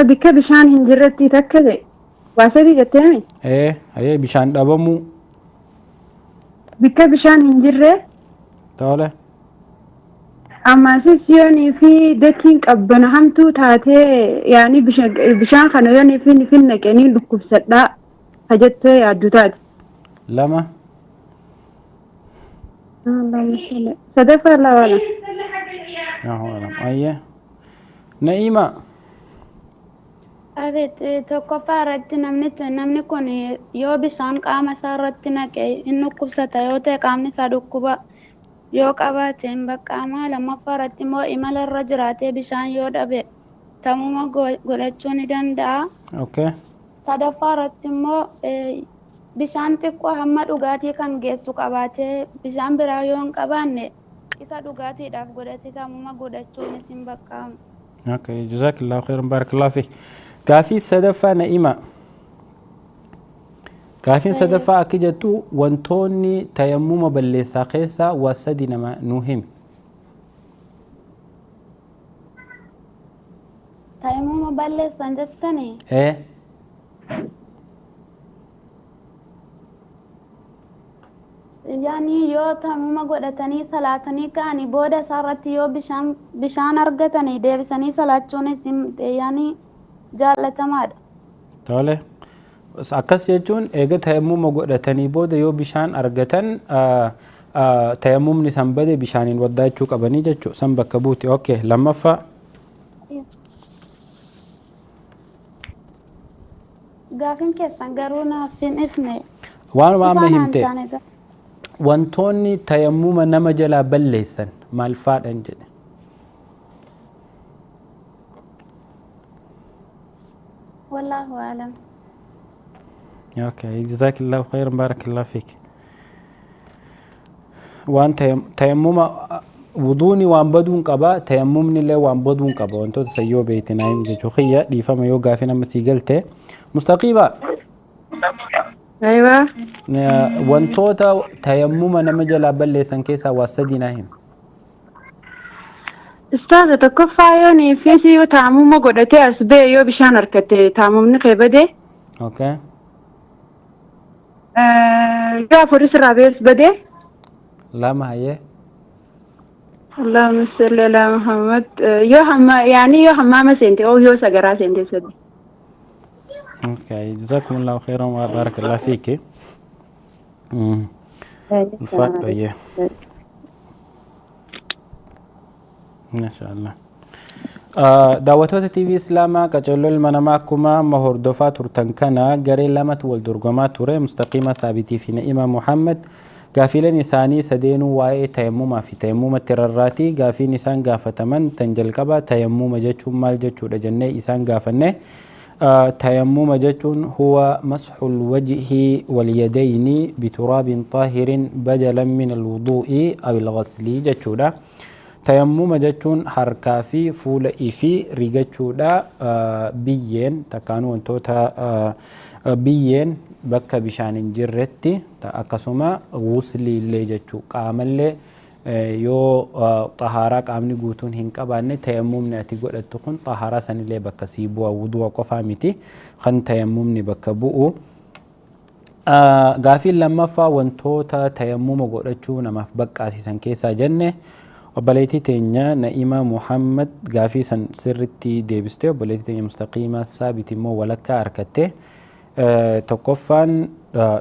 Bikka bishaan hin jirretti takka ta'e waa sadii jetteemi. Ee, bishaan dhabamuu. Bikka bishaan hin jirre. Tole. Ammasis yoonii fi dachiin qabbana hamtuu taatee, yaani bishaan kana yoonii fi fin naqanii dhukkubsadhaa hajettee yaaddu taate. Lama. Sadaffaa lama. Ayyee. Na'iima. Abeet, tokkoffaa irratti namni kun yoo bishaan qaama isaa irratti naqe hin dhukkubsata yoo ta'e, qaamni isaa dhukkuba yoo qabaate hin baqqaama. Lammaffaa irratti immoo imala irra jiraatee bishaan yoo dhabe tayammuma godhachuu ni danda'a. Sadaffaa irratti immoo bishaan xiqqoo hamma dhugaatii kan geessu qabaatee bishaan biraa yoo hin qabaanne isa dhugaatiidhaaf godhatee tayammuma godhachuunis hin baqqaamu. Okay, jazakallahu khairan, barakallahu fiik. Gaafii sadaffaa, Na'ima. Gaafiin sadaffaa akka jettu wantoonni tayammuma balleessaa keessaa waa sadi nama nuu himi. Tayammuma balleessan jettanii? Ee. Yaani yoo tayammuma godhatanii salaatanii ka'anii booda isaarratti yoo bishaan argatanii deebisanii salaachuunis yaani jaallatamaadha. Tole. Akkas jechuun eega tayammuma godhatanii booda yoo bishaan argatan tayammumni san bade, bishaaniin waddaachuu qabanii jechuudha. San bakka buuti. Okay. Lammaffaa. Gaafiin keessan garuu naaf hin ifne. Waanuma amma himte. Wantoonni tayammuma nama jalaa balleessan maal faadhan jedhe. Wallaahu a'lam. Okay, jazakallahu khairan, barakallahu fiik. Waan tayammuma wuduuni waan baduun qaba, tayammumni illee waan baduun qaba. Wantoota sayyoo beektinaa him jechuu kiyya, dhiifama yoo gaafii nama sii galte. Mustaqiiba. Aywa. Wantoota tayammuma nama jalaa balleessan keessaa waa sadii naa him. Ustaaza, tokkoffaa yoonii fi yoo taamuma godhatee as ba'e yoo bishaan harkate taamumni kee badee. Yoo afuris irraa ba'es badee. Lama, hayyee. Allahumma salli ala Muhammad. Yoo hamma yaani yoo hammaama seente oo yoo sagaraa seente sadi. Okay, jazakumullahu khairan wa barakallahu fiiki. Ulfaadhu, ayyee. Masha Allah. Daawwattoota TV Islaamaa, qacarroo ilma namaa, akkuma amma hordofaa turtan kana garee lamatu wal dorgomaa ture, Mustaqiima Saabitii fi Na'iima Muhammad. Gaafiileen isaanii sadeenuu waa'ee tayammumaa fi tayammumatti rarraati. Gaafiin isaan gaafataman tan jalqaba tayammuma jechuun maal jechuudha jennee isaan gaafanne. Tayammuma jechuun huwa masxul wajhi walyadayni bituraabin xaahirin badalan min alwuduu'i aw ilghasli jechuudha. Tayammuma jechuun harkaa fi fuula ifii rigachuudha biyyeen takkaanuu wantoota biyyeen bakka bishaan hin jirretti, akkasuma guslii illee jechuu, qaamallee yoo xahaaraa qaamni guutuun hin qabaanne tayammumni ati godhattu kun xahaaraa sanillee bakka sii bu'a, wudu'a qofaa miti kan tayammumni bakka bu'u. Gaafiin lammaffaa wantoota tayammuma godhachuu namaaf baqqaasisan keessaa jenne. Obboleettii teenya Na'iima Muhammad gaafii san sirritti deebiste, obboleettii teenya Mustaqiima Saabit immoo walakkaa harkatte. Tokkoffaan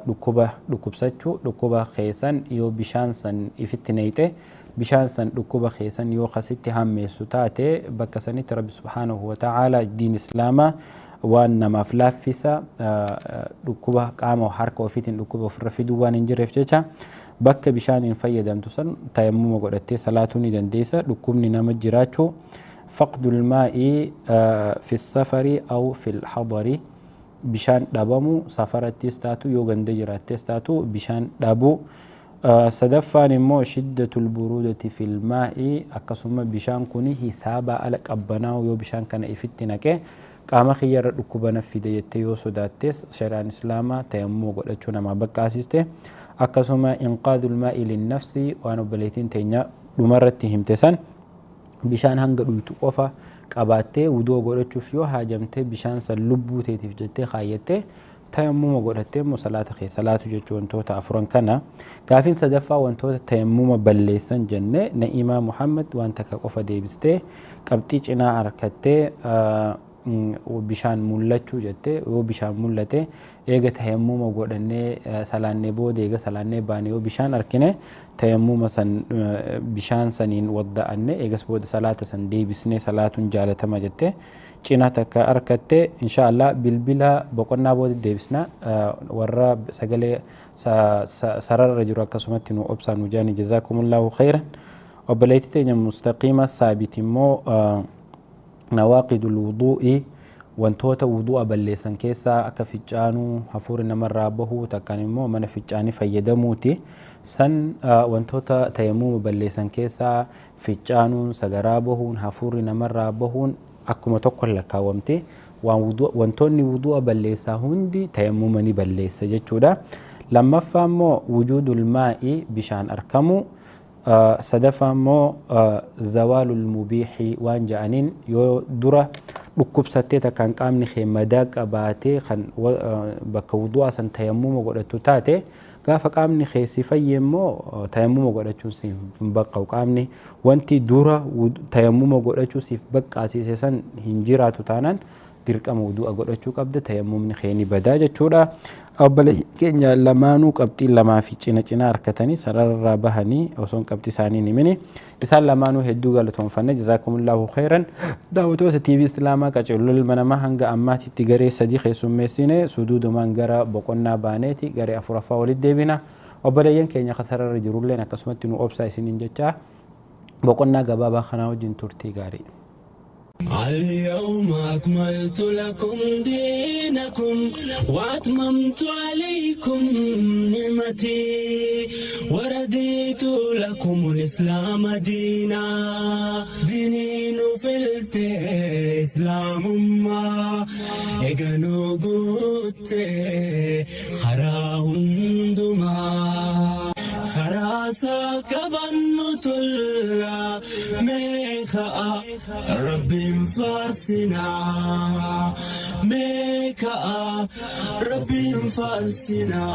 dhukkuba dhukkubsachuu, dhukkuba keessan yoo bishaan san ifitti naqxe bishaan san dhukkuba keessan yoo kasitti hammeessu taate, bakka sanitti Rabbi subhaanahu wa ta'ala diin Islaamaa waan namaaf laaffisa, dhukkuba qaama harka ofiitiin dhukkuba ofirra fiduu waan hin jirreef jecha bakka bishaan hin fayyadamtu san tayammuma godhattee salaatuu ni dandeessa. Dhukkubni nama jiraachuu Faqdul maa'i fi safari aw fil hadari, bishaan dhabamu safarattis taatu yoo ganda jiraattis taatu bishaan dhabu. Sadaffaan immoo shiddatul buruudati fil maa'i, akkasuma bishaan kun hisaabaa ala qabbanaa'u yoo bishaan kana ifitti naqe qaama kiyyarra dhukkuba na fide jettee yoo sodaattes shari'aan islaamaa tayammuma godhachuu namaa baqqaasiste. Akkasuma inqaadul maa'i linnafsi, waan obboleettiin teenya dhumarratti himte san, bishaan hanga dhuytu qofa qabaattee wuduu godhachuuf yoo haajamte bishaan san lubbuu teetiif jettee kaayyattee tayammuma godhattee immoo salaata kee salaatu jechuu, wantoota afuran kana. Gaafiin sadaffaa wantoota tayammuma balleessan jenne, Na'imaa Muhammad waan takka qofa deebistee qabxii cinaa harkattee, bishaan mul'achuu jettee, yoo bishaan mul'ate eega tayammuma godhannee salaannee booda, eega salaannee baane yoo bishaan argine tayammuma san bishaan saniin wadda'anne eegas booda salaata san deebisnee salaatuun jaalatama jettee cinaa takka harkatte. Insha Allah bilbila boqonnaa booda deebisna. Warra sagalee sararra jiru akkasumatti nu obsaa nu jaani. Jazaakumullahu khayran. Obboleettii teenya Mustaqiima Saabit immoo nawaaqidul wuduu'i, wantoota wudu'a balleessan keessaa akka fincaanuu, hafuurri namarraa bahuu, takkaan immoo mana fincaanii fayyadamuuti. San wantoota tayammuma balleessan keessaa fincaanuun, sagaraa bahuun, hafuurri namarraa bahuun akkuma tokko lakkaawwamti. Wantoonni wudu'a balleessaa hundi tayammuma ni balleessa jechuudha. Lammaffaa immoo wujuudul maa'i, bishaan argamu. Sadaffaa immoo zawaalul mubiixii waan ja'aniin, yoo dura dhukkubsattee takkaan qaamni kee madaa qabaatee kan bakka wudu'aa san tayammuma godhattu taate, gaafa qaamni kee si fayye immoo tayammuma godhachuun siif hin baqqa'u. Qaamni wanti dura tayammuma godhachuu siif baqqaasise san hin jiraatu taanaan dirqama wudu'a godhachuu qabda, tayammumni kee ni badaa jechuudha. Obboleeyyan keenya lamaanuu qabxii lamaa fi cina cinaa harkatanii sararraa bahanii osoo qabxii isaanii hin himini. Isaan lamaanuu hedduu galatoonfanne, jazaakumullahu khairan. Daawwattoota TV Islaamaa qaceelloo ilma namaa, hanga ammaatitti garee sadii keessummeessine, suduudumaan gara boqonnaa baaneeti garee afuraffaa walitti deebina. Obboleeyyan keenya kasararra jirulleen akkasumatti nu obsaa isiniin jechaa, boqonnaa gabaabaa kanaa wajjin turtii gaarii. اليوم أكملت لكم دينكم وأتممت عليكم نعمتي ورديت لكم الإسلام دينا. ديني نفلت إسلام ما إغنو قلت خراهندما خراسا كظن تلا ميخا ربي فارسنا ميكا ربي فارسنا.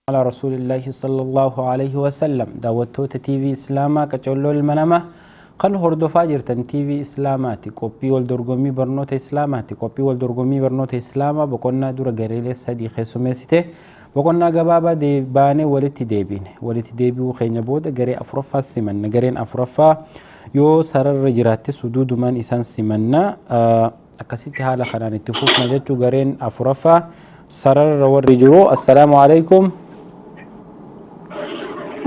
على رسول الله صلى الله عليه وسلم. Daawwattoota TV Islaamaa qacolloo ilma namaa kan hordofaa jirtan, TV Islaamaati, qophii wal dorgommii barnoota Islaamaati. Qophii wal dorgommii barnoota Islaamaa boqonnaa dura gareelee sadii keessummeessite, boqonnaa gabaabaa baanee walitti deebine. Walitti deebi'uu keenya booda garee afuraffaa simanna. Gareen afuraffaa yoo sararra jiraatte suduudumaan isaan simanna. Akkasitti haala kanaan itti fufna jechuu. Gareen afuraffaa sararra warri jiru, assalaamu alaikum.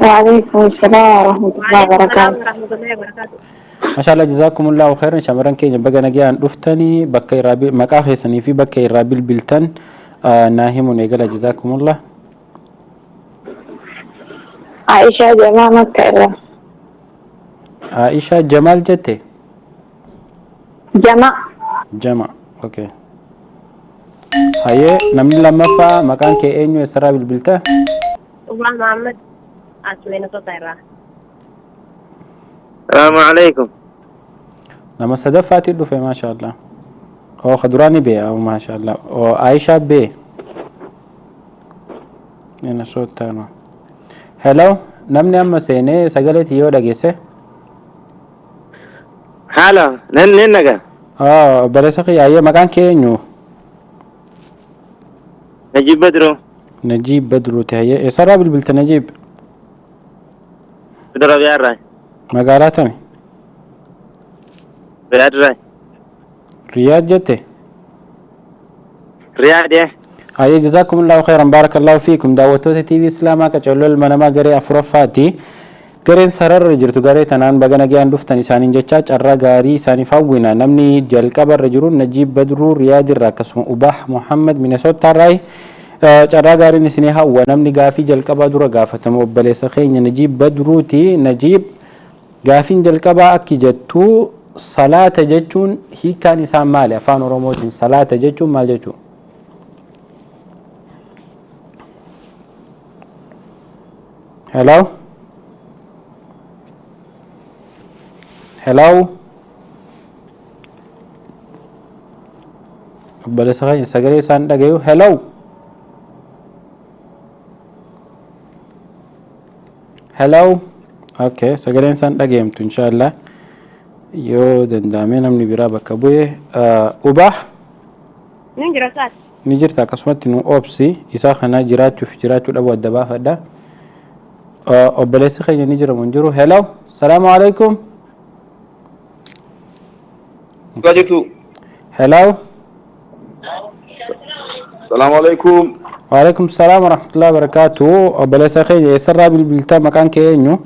وعليكم السلام ورحمة الله وبركاته. ورحمة الله وبركاته. Mashallah, jazakumullahu khairan. Shamarran keenya baga nagayaan dhuftanii. Bakka irraa maqaa keessanii fi bakka irraa bilbiltan naa himuun eegala, jazakumullah. عائشة جمال مكة إرى. Aisha Jamaal jette? جماع. Jama, okay. Hayyee, namni lammaffaa maqaan kee eenyu, eessarraa bilbilta? Umar Muhammad as Minnesota irraa. السلام عليكم. Nama sadaffaatti dhufe, maasha Allah. Oo kaduraani bee, maasha Allah. Oo Aisha bee Minnesota no. Hello, namni amma seenee sagaleetii yoo dhageesse. Hello, nan nan naga. Obboleessa kiyya, hayyee, maqaan kee eenyu? Najib Badru. Najiib Badruuti, hayyee, eessarraa bilbilta, Najiib? Saudi Arabia irraa. Magaalaa tami? Riyadh irraa. Riyaad jette? Riyadh. Ayyee, jazaakumullahu khairan, baarakallahu fiikum. Daawwattoota TV Islaamaa qacarroo ilma namaa garee afuraffaati. Gareen sararra jirtu garee tanaan baga nagaan dhuftan isaaniin jecha carraa gaarii isaaniif hawwina. Namni jalqabarra jiru Najiib Badruu Riyaadirraa, akkasuma Ubah Muhammad Minesotaarraa. Carraa gaariin isinii hawwa. Namni gaafii jalqabaa dura gaafatamu obboleessa keenya Najiib Badruuti. Najiib, gaafiin jalqabaa akki jettu: salaata jechuun hiikaan isaa maali? Afaan Oromootiin salaata jechuun maal jechuudha? Hello? Hello? Obboleessa keenya sagalee isaan dhagayu. Hello? Hello? Okay, sagaleen isaan dhagayamtu inshallah. Yoo danda'ame namni biraa bakka bu'e. Ubah? Nin jira saat. Ni jirta, akkasumatti nu obsi, isaa kana jiraachuu fi jiraachuu dhabuu adda baafadha. Obboleessi keenya ni jira moo hin jiru? Hello? Salaamu alaikum. Jirtu. Hello? Salaamu alaikum. Waalaikum salaam warahmatullahi wabarakatuh. Obboleessa keenya, eessarraa bilbiltaa? Maqaan kee eenyu?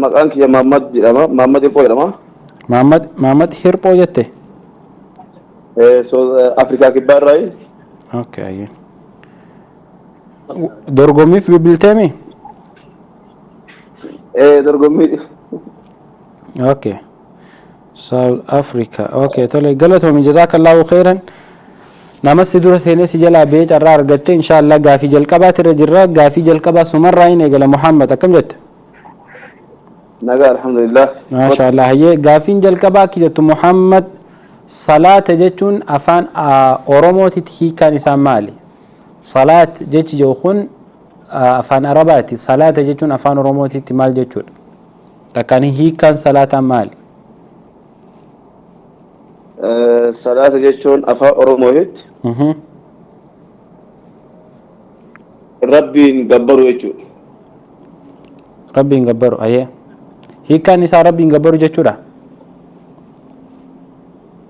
Maqaan kiyya Mahammad jedhama. Mahammad Hirphoo jedhama. Mahammad, Mahammad Hirphoo jette? So Afrikaa Kibbaa irraayi. Okay, ayyee. Dorgommiif bilbilteemi? Dorgommii. Okay. South Africa. Okay, tole, galatoomi, jazaakallahu khairan. Nama si dura seenee si jalaa ba'ee carraa argatte inshallah. Gaafii jalqabaati irra jirra. Gaafii jalqabaa sumarraa hin eegala. Muhammad, akkam jette? Nagaa, alhamdulillah. Maasha Allah. Hayyee, gaafiin jalqabaa akki jettu, Muhammad, salaata jechuun afaan Oromootitti hiikaan isaa maali? Salaat jechi jedhu kun afaan Arabaati. Salaata jechuun afaan Oromootitti maal jechuudha? Takkaan hiikaan salaataa maali? Salaata jechuun afaan Oromootitti Rabbiin gabbaru jechuudha. Rabbiin gabbaru, ayyee. Hiikaan isaa Rabbiin gabbaru jechuudha.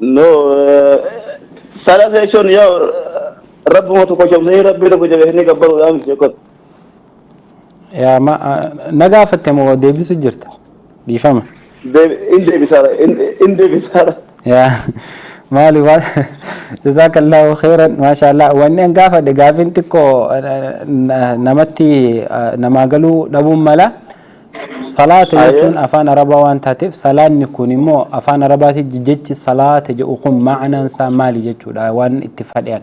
No, salaata jechuun yoo Rabbuma tokko cimsanii Rabbii tokko jabeessanii gabbaruudhaan jechuudha. Yaa ma na gaafatte moo deebisu jirta? Dhiifama. In deebisaadha. In deebisaadha. Yaa maali waan, jazaakallahu khairan, maashaallah. Wanni an gaafadhe gaafin xiqqoo namatti namaa galuu dhabuun mala. Salaata jechuun afaan Arabaa waan taateef, salaanni kun immoo afaan Arabaati jechi salaata jedhu kun ma'anaan isaa maali jechuudha waan itti fadhiyan.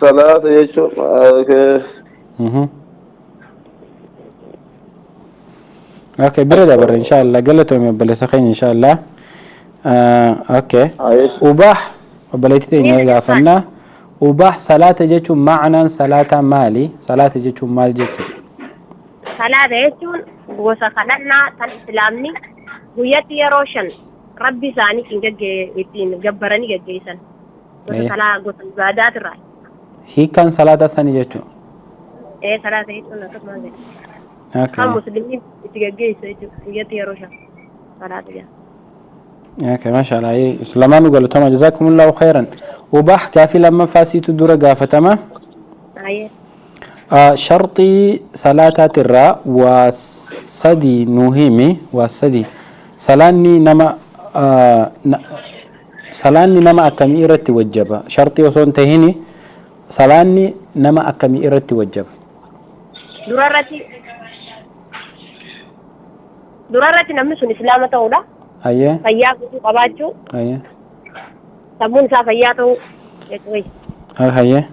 Salaata jechuun Okay, bira dabarre inshallah. Galatoomi obboleessa keenya, inshallah. Okay. Ubah, obboleettii teenya gaafannaa. Ubah, salaata jechuun ma'anaan salaataa maali? Salaata jechuun maal jechuudha? Salaata jechuun gosa kadhannaa tan Islaamni guyyatti yeroo 5 Rabbi isaanii ittiin gabbaranii geggeessan. Gosa salaa, gosa ibaadaatirraa. Hiikkaan salaataa sani jechuudha. Ee, salaata jechuun akkasuma jedha. Kan musliimni itti geggeessu jechuudha, guyyatti yeroo 5 salaata jedhama. Okay, mashallah. Lamaanuu galatoomaa, jazakumullahu khairan. Ubah, gaafii lammaffaa siitu dura gaafatama. Ayyee. Sharxii salaataatirraa waa sadi nuu himi, waa sadi. Salaanni nama akkamii irratti wajjaba? Sharxii osoo hin tahini, salaanni nama akkamii irratti wajjaba? Dura irratti namni sun Islaama ta'uudha. Ayyee. Fayyaa guutuu qabaachuu. Ayyee. Sammuun isaa fayyaa ta'uu jechuudha. Ayyee.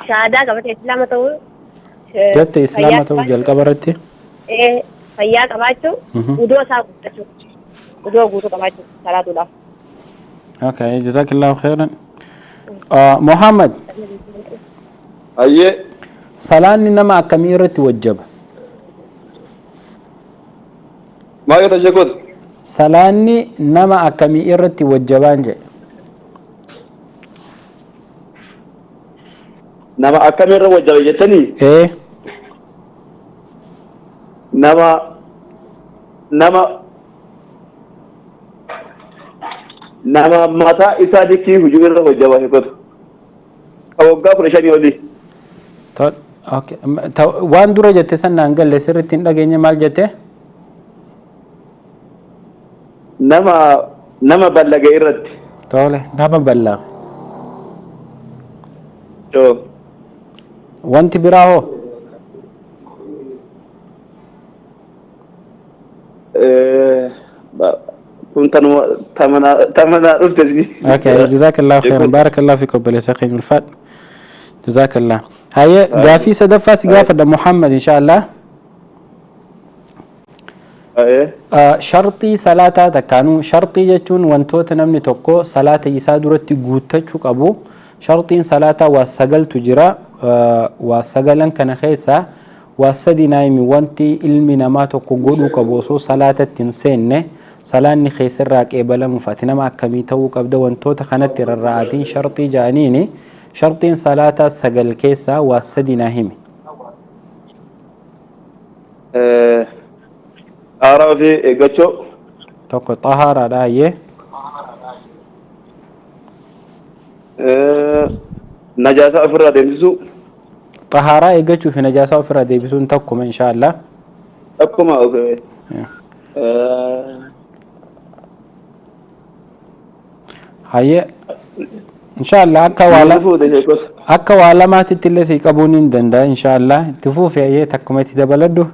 Shahaadaa qabatee Islaama ta'uu. Jette, Islaama ta'uu jalqaba irratti. Fayyaa qabaachuu. Uduu isaa guuttachuu. Uduu guutuu qabaachuu salaatuudhaaf. Okay, jazakallahu khairan. Muhammad. Ayyee. Salaanni nama akkamii irratti wajjaba? Maal jetta, sheekota? Salaanni nama akkamii irratti wajjabaan jedhe. Nama akkamirra wajjaba jettanii? Ee. Nama Nama nama mataa isaa dikii hujuu irra hojjabaa sheekota. Waggaa 15 olii. Okay. Waan dura jette san naan galle sirriitti hin dhageenye maal jette? Nama ballage irratti. Tole, nama ballage. Wanti biraa hoo? Kun tanuma tamanaa dhufte. Okay, jazakallahu khairan. Barakallahu fiik obboleessa keenya ulfaadhu. Jazakallah. Haye gaafii sadaffaa si gaafadha Muhammad inshallah. Sharxii salaataa takkaanuu sharxii jechuun wantoota namni tokko salaata isaa duratti guuttachuu qabu. Sharxiin salaataa waa sagaltu jira. Waa sagalan kana keessa waa sadi naayimi wanti ilmi namaa tokko godhuu qabu osoo salaatatti hin seenne salaanni keessarraa qeebalamuuf ati nama akkamii ta'uu qabda wantoota kanatti rarra'atiin sharxii ja'aniini. Sharxiin salaataa sagal keessaa waa sadi naa himi. Xahaaraa ofii eeggachuu. Tokko xahaaraadha hayyee. Najaasaa ofirraa deebisuu. Xahaaraa eeggachuu fi najaasaa ofirraa deebisuun tokkuma inshaallah. Tokkuma okay. Hayyee inshallah akka waa lamaatitti illee si qabuun hin danda'a inshallah itti fuufi hayyee takkuma itti dabaladhu.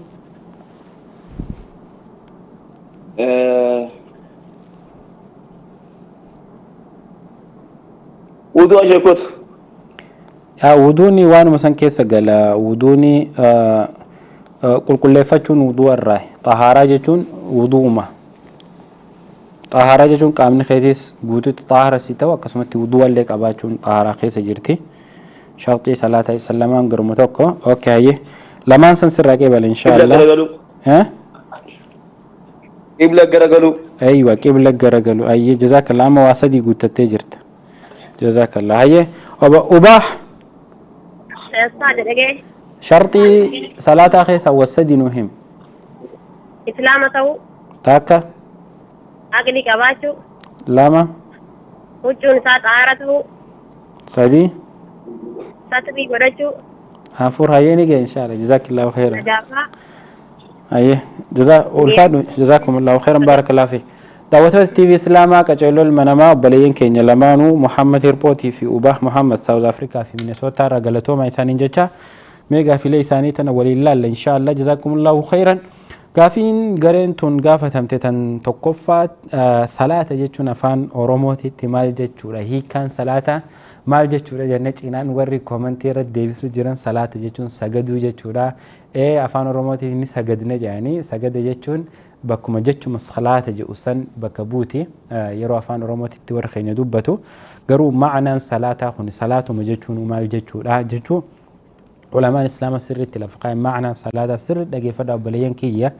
Wuduu sheekota. Wuduuni waanuma san keessa gala. Wuduuni qulqulleeffachuun wuduu irraa. Xahaaraa jechuun wuduuma. Xahaaraa jechuun qaamni keetis guutuutti xahaara si ta'u akkasumatti wuduu illee qabaachuun xahaaraa keessa jirti. Sharxii salaata isa lamaan garuma tokko. Okay hayyee. Lamaan san sirraa qeebale inshallah. Qibla garagaluu. Aywa qibla garagaluu. Hayyee jazakallah amma waa sadii guuttattee jirta. Jazakallah hayyee. Ubaah. Sharxii salaataa keessa waa sadi nuu himi. Islaama ta'uu. Takka. Aqli qabaachuu. Lama. Huccuun isaa xaara ta'uu. Sadi. Satrii godhachuu. Afur hayyee ni ga'e inshallah jazakallahu khairan. Hayyee ulfaadhu jazakumullahu khairan barakallahu fiik. Daawwattoota TV Islaamaa qaceelloo ilma namaa obboleeyyan keenya lamaanuu Muhammad Hirphootii fi Ubah Muhammad Saawuz Afrikaa fi Minesootaa irraa galatooma isaaniin jecha mee gaafilee isaanii tana waliin laalla inshallah jazakumullahu khairan. Gaafiin gareen tun gaafatamte tan tokkoffaa salaata jechuun afaan Oromootitti maal jechuudha hiikkaan salaataa maal jechuudha jennee cinaan warri koomentii irratti deebisuu jiran salaata jechuun sagaduu jechuudha. Afaan Oromootiin ni sagadne jedhanii sagada jechuun bakkuma jechuma salaata jedhu san bakka buuti yeroo afaan Oromootitti warra keenya dubbatu garuu ma'anaan salaataa kun salaatuma jechuun maal jechuudha jechuu ulamaan islaama sirriitti lafa kaa'e ma'anaan salaataa sirri dhageeffadha obboleeyyan kiyya.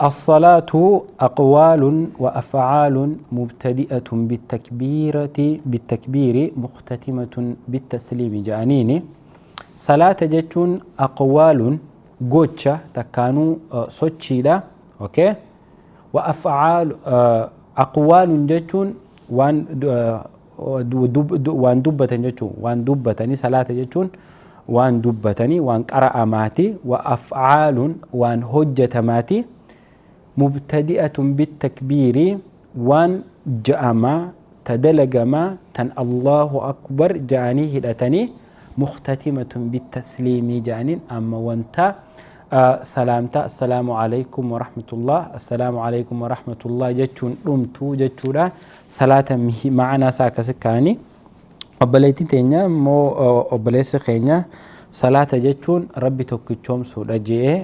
الصلاة أقوال وأفعال مبتدئة بالتكبير مختتمة بالتسليم جانيني صلاة جتون أقوال gocha takkaanuu sochiidha. Okay? وأفعال أقوال jechuun waan dubbatan jechuun waan dubbatanii salaata jechuun waan dubbatanii waan qara'amaati wa afcaalun waan hojjetamaati mubtadi'atun bitakbiiri waan ja'amaa tadalagamaa tan Allahu akbar ja'anii hidhatanii muhtatimatun bitasliimii ja'aniin amma wanta salaamtaa assalaamu alaykum warahmatullah assalaamu alaykum warahmatullah jechuun dhumtuu jechuudha salaata ma'anaa isaa akkasi kaanii obboleettiin teenya immoo obboleessi keenya salaata jechuun rabbi tokkichoomsuudha je'ee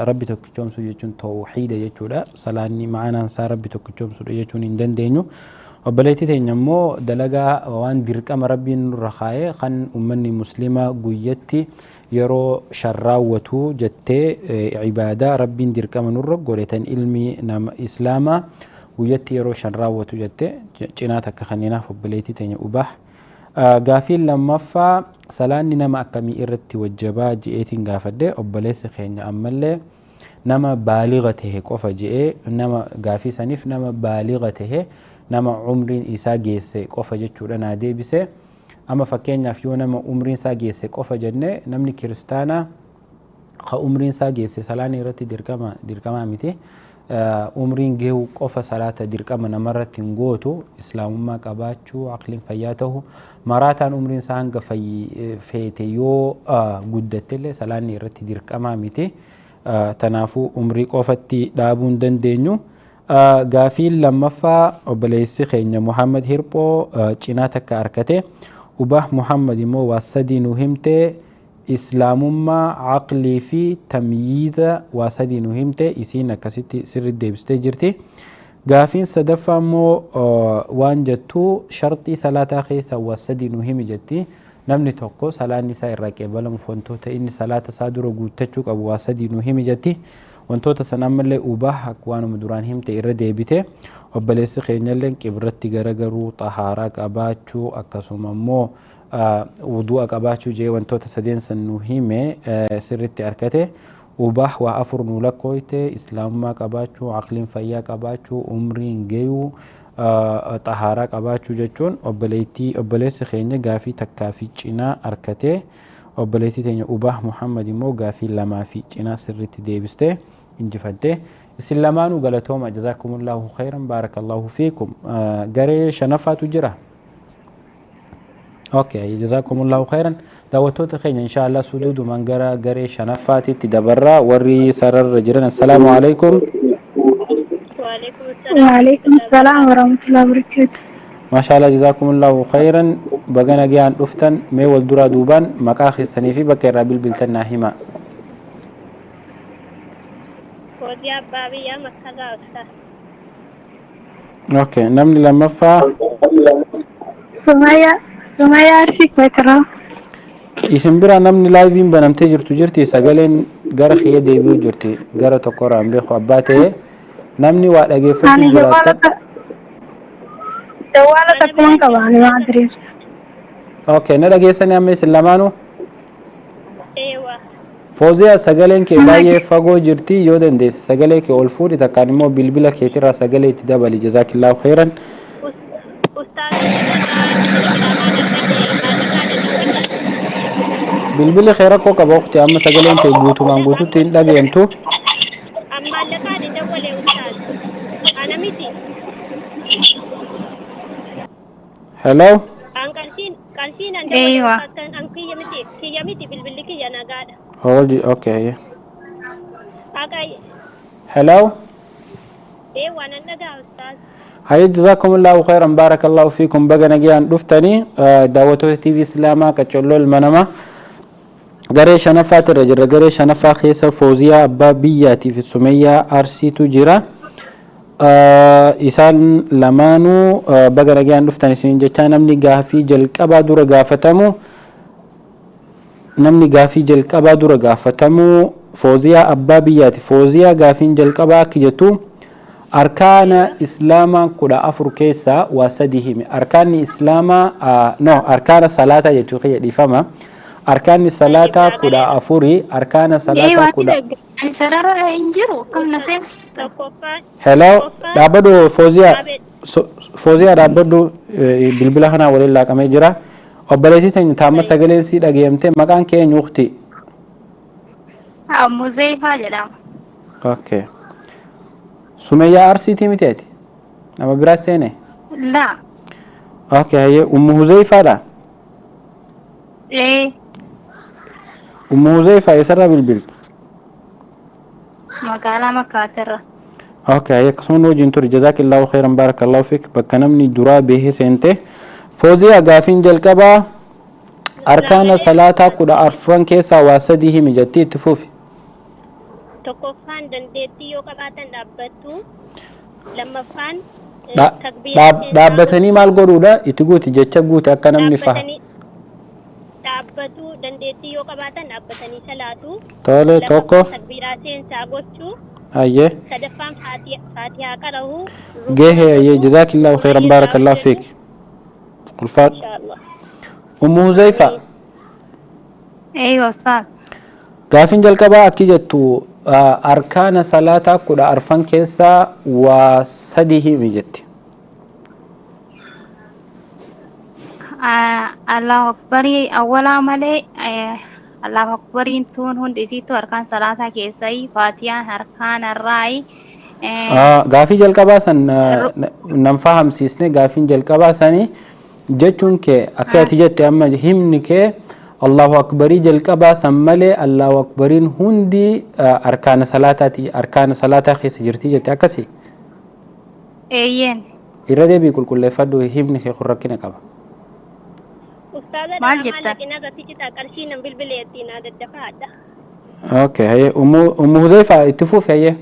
rabbi tokkichoomsuu jechuun tawxiida jechuudha salaanni ma'anaan isaa rabbi tokkichoomsuudha jechuun hin dandeenyu obboleettii teenya immoo dalagaa waan dirqama rabbiin nurra kaa'ee kan ummanni muslimaa guyyatti yeroo sharraawwatu jettee ibaadaa rabbiin dirqama nurra godhe tan ilmi nama islaamaa guyyatti yeroo sharraawwatu jettee cinaa takka kanneenaaf obboleettii teenya ubah. Gaafiin lammaffaa salaanni nama akkamii irratti wajjabaa je'eetiin gaafadhe obboleessi keenya ammallee Nama baaliga tahe qofa je'ee, nama gaafii saniif nama baaliga tahe, nama umriin isaa geesse qofa jechuudha naa deebise. Amma fakkeenyaaf yoo nama umriin isaa geesse qofa jenne, namni kiristaanaa ka umriin isaa geesse salaanni irratti dirqama dirqamaa miti. Umriin gahuu qofa salaata dirqama namarratti hin gootu. Islaamummaa qabaachuu, aqliin fayyaa ta'u, maraataan umriin isaa hanga feete yoo guddattellee salaanni irratti dirqamaa miti. Tanaafuu umrii qofatti dhaabuu hin dandeenyu. Gaafiin lammaffaa obboleessi keenya Muhammad Hirphoo cinaa takka argate. Ubah Muhammad immoo waa sadii nu himte: islaamummaa, aqlii fi tamyiiza. Waa sadii nu himte, isiin akkasitti sirri deebistee jirti. Gaafiin sadaffaa immoo waan jettu, sharxii salaataa keessa waa sadii nu himi jetti. Namni tokko salaanni isaa irraa qeebalamuuf wantoota inni salaata isaa dura guuttachuu qabu waa sadii nu himi jetti. Wantoota san ammallee Ubah akka waanuma duraan himte irra deebite. Obboleessi keenyallee qibratti garagaruu, xahaaraa qabaachuu, akkasuma immoo wudu'a qabaachuu jee wantoota sadeen san nu hime, sirritti argate. Ubah waa afur nu lakkooyte: islaamummaa qabaachuu, aqliin fayyaa qabaachuu, umriin gayuu, xahaaraa qabaachuu jechuun. Obboleettii obboleessi keenya gaafii takkaa fi cinaa argate. Obboleettii teenya Ubah Muhammad immoo gaafii lamaa fi cinaa sirritti deebiste, injifatte. Isin lamaanuu galatooma, jazaakumullaahu khayran, baarakallahu fiikum. Garee shanaffaatu jira. Okay, jazakumullahu khairan. Daawwattoota keenya, insha Allah suduudumaan gara garee shanaffaatitti dabarraa. Warri sararra jiran, assalaamu alaikum. وعليكم السلام ورحمة الله وبركاته. Maashaallah, jazakumullahu khairan. Baga nagayaan dhuftan. Mee wal duraa duubaan maqaa keessanii fi bakka irraa bilbiltan naa hima. Hojii abbaa biyyaa, Makkarraa, ustaas. Okay, namni lammaffaa? Sumaya, Sumaya Arsii Kwetraa. Isin bira namni liveiin banamtee jirtu jirti? Sagaleen gara kiyya deebi'uu jirti gara tokkorraa hin beeku abbaa ta'e namni waa dhageeffachuu Ani jiraattan. Jawaala takkuman qaba ani waan diriirsu. Okay, na dhageessanii amma isin lamaanuu? Eewa. Fooziyaa, sagaleen kee baay'ee fagoo jirti. Yoo dandeesse sagalee kee ol fuudhi, takkaan immoo bilbila keetirraa sagalee itti dabali. Jazaakillaahu khairan. Ustaas. Bilbilli kee rakkoo qaba ukhti, amma sagaleen kee guutumaan guututti hin dhageemtu. Maallaqaan dawwale, ustaas. Ana miti. Hello. An qarshiin an dawwale. Eeywa. Ustaas, an kiyya miti, kiyya miti, bilbilli kiyya nagaadha. Hold, okay. Haqa. Hello. Eewa, nan dhagaa, ustaas. Hayya, jazakumullahu khairan, barakallahu fiikum. Baga nagayaan dhuftanii, daawwattoota TV Islaamaa qacolloo ilma namaa. Garee shanaffaatti irra jirra. Garee shanaffaa keessa Fooziyaa abbaa biyyaatii fi Sumeyyaa Arsiitu jira. Isaan lamaanuu baga nagayaan dhuftan isiniin jechaa, namni gaafii jalqabaa dura gaafatamu, namni gaafii jalqabaa dura gaafatamu Fooziyaa abbaa biyyaati. Fooziyaa, gaafiin jalqabaa akka jettu, arkaana islaamaa 14 keessaa waa sadi himi. Arkaanni islaamaa, no, arkaana salaataa jechuu kiyya, dhiifama. Arkaanni salaataa 14, arkaana salaataa kudha Ani sarara hin jiru, akkam na seensista? Tokkoffaan. Hello, dhaabbadhu Fooziyaa. Fooziyaa, dhaabbadhu, bilbila kanaa waliin laaqamee jira. Obboleettii teenya taamma sagaleen sii dhageeyamte, maqaan kee eenyu, ukhti? Muzeefaa jedhama. Okay. Sumeyyaa Arsiitii miti ati? Nama biraa seene? La. Okay, hayyee, Ummu Huzeyfaadha. Ee. Ummu Huzeyfaa, eessarraa bilbiltu? Magaalaa Makkaatirra. Okay, hayyee, akkasuma nu wajjin ture. Jazaakillaahu khairan, barakallahu fiik. Bakka namni duraa bahee seente. Fooziyaa, gaafiin jalqabaa arkaana salaataa 14 keessaa waa sadii himi jettii, itti fufi. Tokkoffaan, dandeettii yoo qabaatan dhaabbattu. Lammaffaan, takbiira seensaa. Dhaabbatanii maal godhuudha? Itti guuti, jecha guuti akka namni faha. Dhaabbatanii dhaabbatu, dandeettii yoo qabaatan dhaabbatanii salaatu. Tole, tokko. Lammaffaan, takbiiraa seensaa gochuu. Hayyee. Sadaffaan, faatihaa qara'uu. Gehe, hayyee, jazaakillaahu khairan, barakallahu fiik. Ulfaadhu. Inshaallah. Ummu Huzeyfa. Eeywa, ustaaz. Gaafiin jalqabaa akki jettu, Arkaana salaataa 14 keessaa waa sadi himi jetti. Allahu akbarii awwalaa malee, Allahu akbariin tuun hundi isiittu harkaan salaataa keessai, faatiyaan harkaan irraayi. Gaafii jalqabaa san nan fahamsiisne. Gaafiin jalqabaa sanii jechuun kee akka ati jette amma himni kee Allahu akbarii jalqabaa san malee Allahu akbariin hundi arkaana salaataati, arkaana salaataa keessa jirti jette, akkasi? Eeyyeen. Irra deebii qulqulleeffadhu, himni kee kun rakkina qaba. Ustaaza. Maal jettan? Maallaqina irratti citaa qarshii nan bilbileetti naa daddafaadha. Okay, hayyee, Ummu Huzaifa, itti fufi. Hayyee,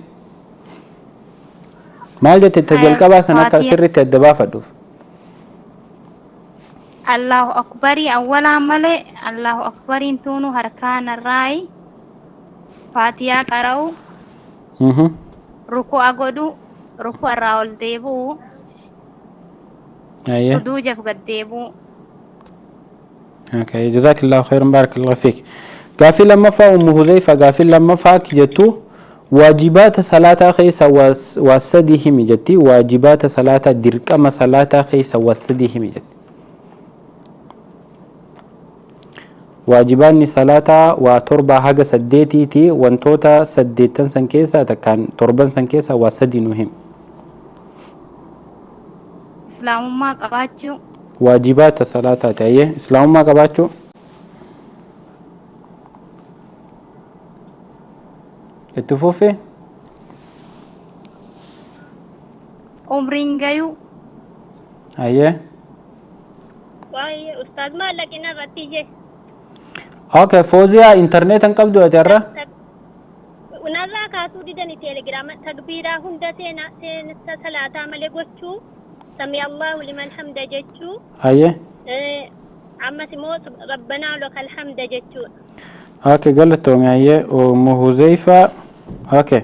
maal jette ta jalqabaa san akka Faatiyaa. sirriitti adda baafadhuuf? Allahu akbarii awwalaa malee Allahu akbariin tuunu harkaan irraayi, faatiyaa qara'u, ruku'a godhu, ruku'a irraa ol deebi'u, suduujaaf gad deebi'u. Okay, jazakallahu khairan, barakallahu fiik. Gaafii lammaffaa, Ummu Huzaifa, gaafii lammaffaa akki jettu, waajibaata salaataa keessa waa sadi himi jetti. Waajibaata salaataa, dirqama salaataa keessa waa sadi himi jetti. Waajibaanni salaataa waa torbaa haga saddeetiiti. Wantoota saddeettan san keessaa takkaan torban san keessaa waa sadi nu himi. Islaamummaa qabaachuu. Waajibaata salaataati. Ayyee, islaamummaa qabaachuu. Itti fufi. Umriin gayuu. Ayyee. Waa'ee ustaaz, maallaqina irratti ije. Okay, Fooziyaa, intarneeta hin qabdu ati har'a? Narraa kaasuu didani teelegiraama. Takbiiraa hunda seena seensa salaataa malee gochuu, sami Allahu liman hamda jechuu. Ammas immoo rabbanaa lakal hamda jechuudha. Okay, galatoomi. Ayyee, Ummu Huzaifa. Okay.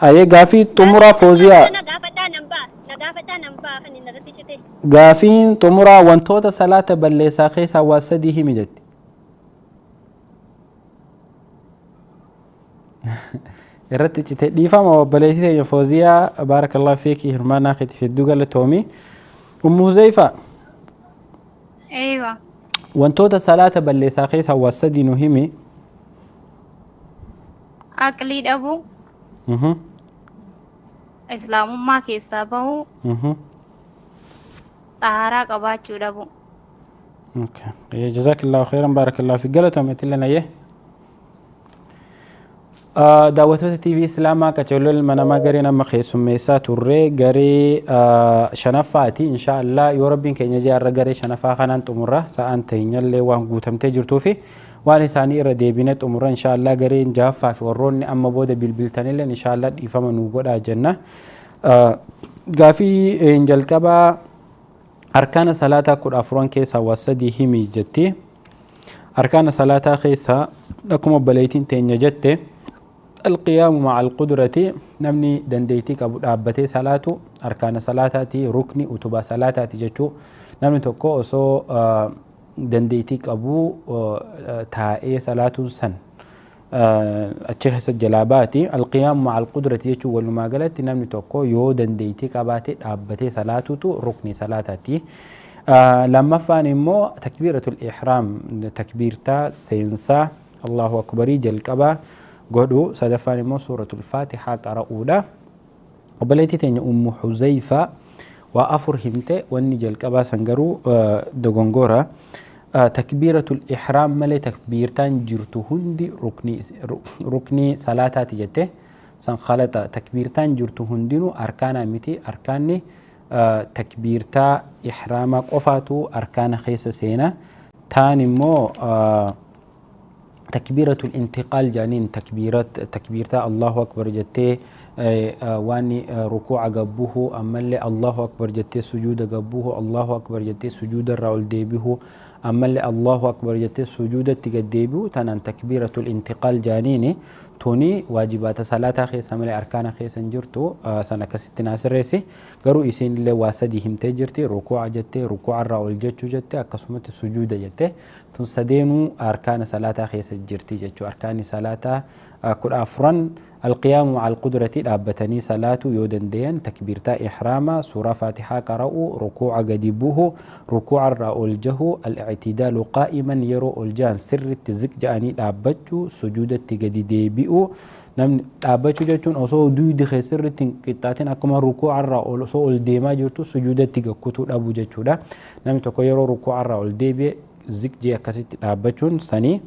Ayyee, gaafii xumuraa, Fooziyaa. Na gaafadhaa, nan ba'a, na gaafadhaa, nan ba'a kan inni irratti cite. Gaafiin xumuraa, wantoota salaata balleessaa keessaa waa sadii himi jetti. Irratti cite, dhiifama obboleettii teenya Fooziyaa. Baarakallahu fiiki, hirmaannaa keetiif hedduu galatoomi. Ummu Huzaifa. Eeywa. Wantoota salaata balleessaa keessaa waa sadii nu himi. Aqlii dhabuu. Islaamummaa keessaa bahuu. Xaharaa qabaachuu dhabuu. Okay. Jazakallahu khairan, barakallahu fi, galatoomi illee. Ayyee. Daawwattoota TV Islaamaa, qaceelloo ilma namaa, gareen amma keessummeessaa turre garee shanaffaati. Insha Allah, yoo rabbiin keenya jaarra, garee shanaffaa kanaan xumurra. Sa'aan teenyallee waan guutamtee jirtuu fi waan isaanii irra deebine xumurra, insha Allah. Gareen jahaffaa fi warroonni amma booda bilbiltanillee, insha Allah, dhiifama nuu godhaa jenna. Gaafii jalqabaa, arkaana salaataa 14 keessaa waa sadii himi jetti. Arkaana salaataa keessaa akkuma obboleettiin teenya jette, alqiyaamu maca alqudrati, namni dandeettii qabu dhaabbatee salaatu arkaana salaataati, rukni utubaa salaataati jechuu. Namni tokko osoo dandeettii qabu taa'ee salaatuun san achi keessa jalaa baati. Alqiyaamu maca alqudrati jechuun walumaa galatti namni tokko yoo dandeettii qabaate dhaabbatee salaatutu rukni salaataati. Lammaffaan immoo takbiiratul ihraam, takbiirtaa seensaa Allahu akbarii jalqabaa godhu. Sadaffaan immoo suuratul faatihaa qara'uudha. Obboleettii teenya Ummu Huzaifa waa afur himte, wanni jalqabaa san garuu dogongora. Takbiiratul ihraam malee takbiirtaan jirtu hundi ruknii salaataati jette, san khalaxa. Takbiirtaan jirtu hundinuu arkaanaa miti. Arkaanni takbiirtaa ihraamaa qofaatu arkaana keessa seena. Taan immoo takbiiratul intiqaal jedhaniin, takbiirtaa Allahu akbar jettee Waan rukuuca gabbuhu, ammallee Allahu akbar jettee sujuuda gabbuhu, Allahu akbar jettee sujuuda irraa ol deebihu, ammallee Allahu akbar jettee sujuudatti gad deebi'u, tanaan takbiiratul intiqaal jaaniini. Tuni waajibaata salaataa keessa malee arkaana keessa hin jirtu. San akkasitti naa sirreessi. Garuu isiin illee waa sadii himtee jirti: rukuuca jettee, rukuuca irraa ol jechuu jette, akkasumatti sujuuda jette. Tun sadeenuu arkaana salaataa keessa jirti jechuu. Arkaanni salaataa 14: alqiyaamu maca alqudrati, dhaabbatanii salaatu yoo dandeeyan, takbiirtaa ihraama, suuraa faatihaa qara'u, rukuuca gadi buhu, rukuuca irraa ol jahu, al-i'tidaalu qaa'iman, yeroo ol jahan sirritti ziq ja'anii dhaabbachuu, sujuudatti gadi deebi'u. Namni dhaabbachuu jechuun osoo duydi kee sirritti hin qixxaatin akkuma rukuuca irraa ol osoo ol deemaa jirtu sujuudatti gakkutuu dhabu jechuudha. Namni tokko yeroo rukuuca irraa ol deebi'e ziq jee akkasitti dhaabbachuun sanii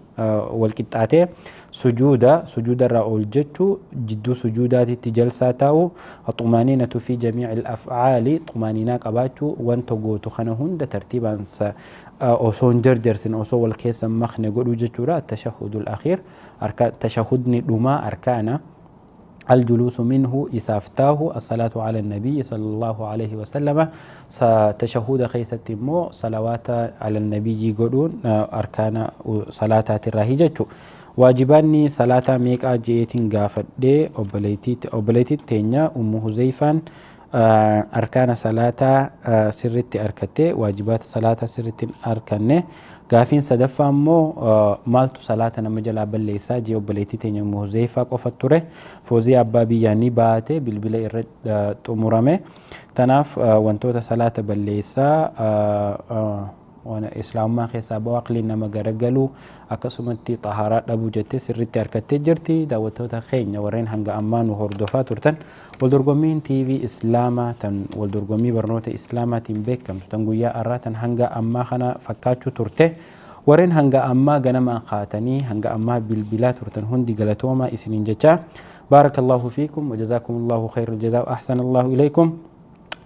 wal qixxaatee sujuuda, sujuuda irraa ol jechuu, jidduu sujuudaatitti jalsaa taa'u, axumaaniinatu fi jamiici al-af'aali, xumaaniinaa qabaachuu, wanta gootu kana hunda tartiibaan osoo hin jarjarsin, osoo wal keessa hin makne godhuu jechuudha. Tashahhudul akhiir, tashahhudni dhumaa arkaana. Aljuluusu minhu, isaaf taahu, assalaatu ala nabiyyi sallallahu alaihi wasallama, tashahuda keessatti immoo salawaata ala nabiyyi godhuun arkaana salaataatirraahi jechu. Waajibaanni salaataa meeqaa je'eetiin gaafadhee. Obboleettiin teenya Ummu Huzeyfaan arkaana salaataa sirritti arkatte, waajibaata salaataa sirritti hin arkanne. Gaafiin sadaffaa immoo maaltu salaata nama jalaa balleessaa jee obboleettii teenya Ummu Huzeyfaa qofa ture. Foozii abbaa biyyaa ni baate, bilbila irra xumurame. Tanaaf wantoota salaata balleessaa, islaamummaa keessaa ba'u, aqliin nama garagalu, akkasumatti xaharaa dhabuu jettee sirriitti harkattee jirti. Daawwattoota keenya warreen hanga ammaa nu hordofaa turtan, waldorgommiin TV Islaamaa tan waldorgommii barnoota Islaamaatiin beekamtu tan guyyaa har'aa tan hanga ammaa kana fakkaachuu turte. Warreen hanga ammaa ganamaan kaatanii hanga ammaa bilbilaa turtan hundi galatoomaa isiniin jecha. Baarakallahu fiikum wajazakumullahu khayral jazaa, ahsanallahu ilaykum.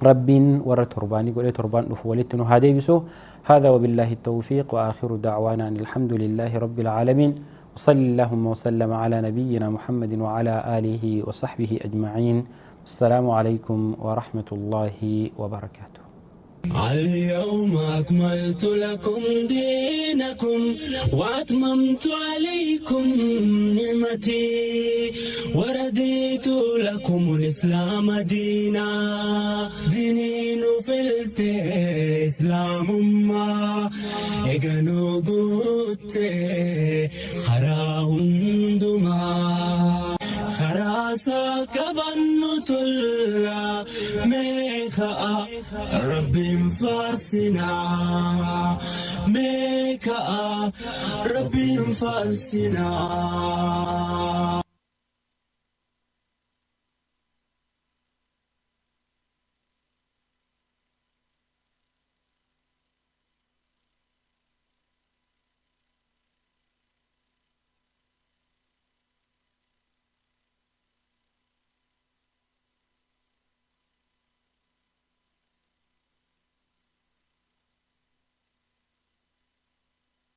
Rabbiin warra torbaanii godhee torbaan dhufu walitti nu haa deebisu. هذا وبالله التوفيق، وآخر دعوانا أن الحمد لله رب العالمين، وصلى اللهم وسلم على نبينا محمد وعلى آله وصحبه أجمعين. السلام عليكم ورحمة الله وبركاته. اليوم أكملت لكم دينكم وأتممت عليكم نعمتي ورضيت لكم الإسلام دينا. ديني نفلت إسلام ما إجنو قلت خراهندما خراسا كفن تلا ميخا ربي فارسنا ميكا ربي فارسنا.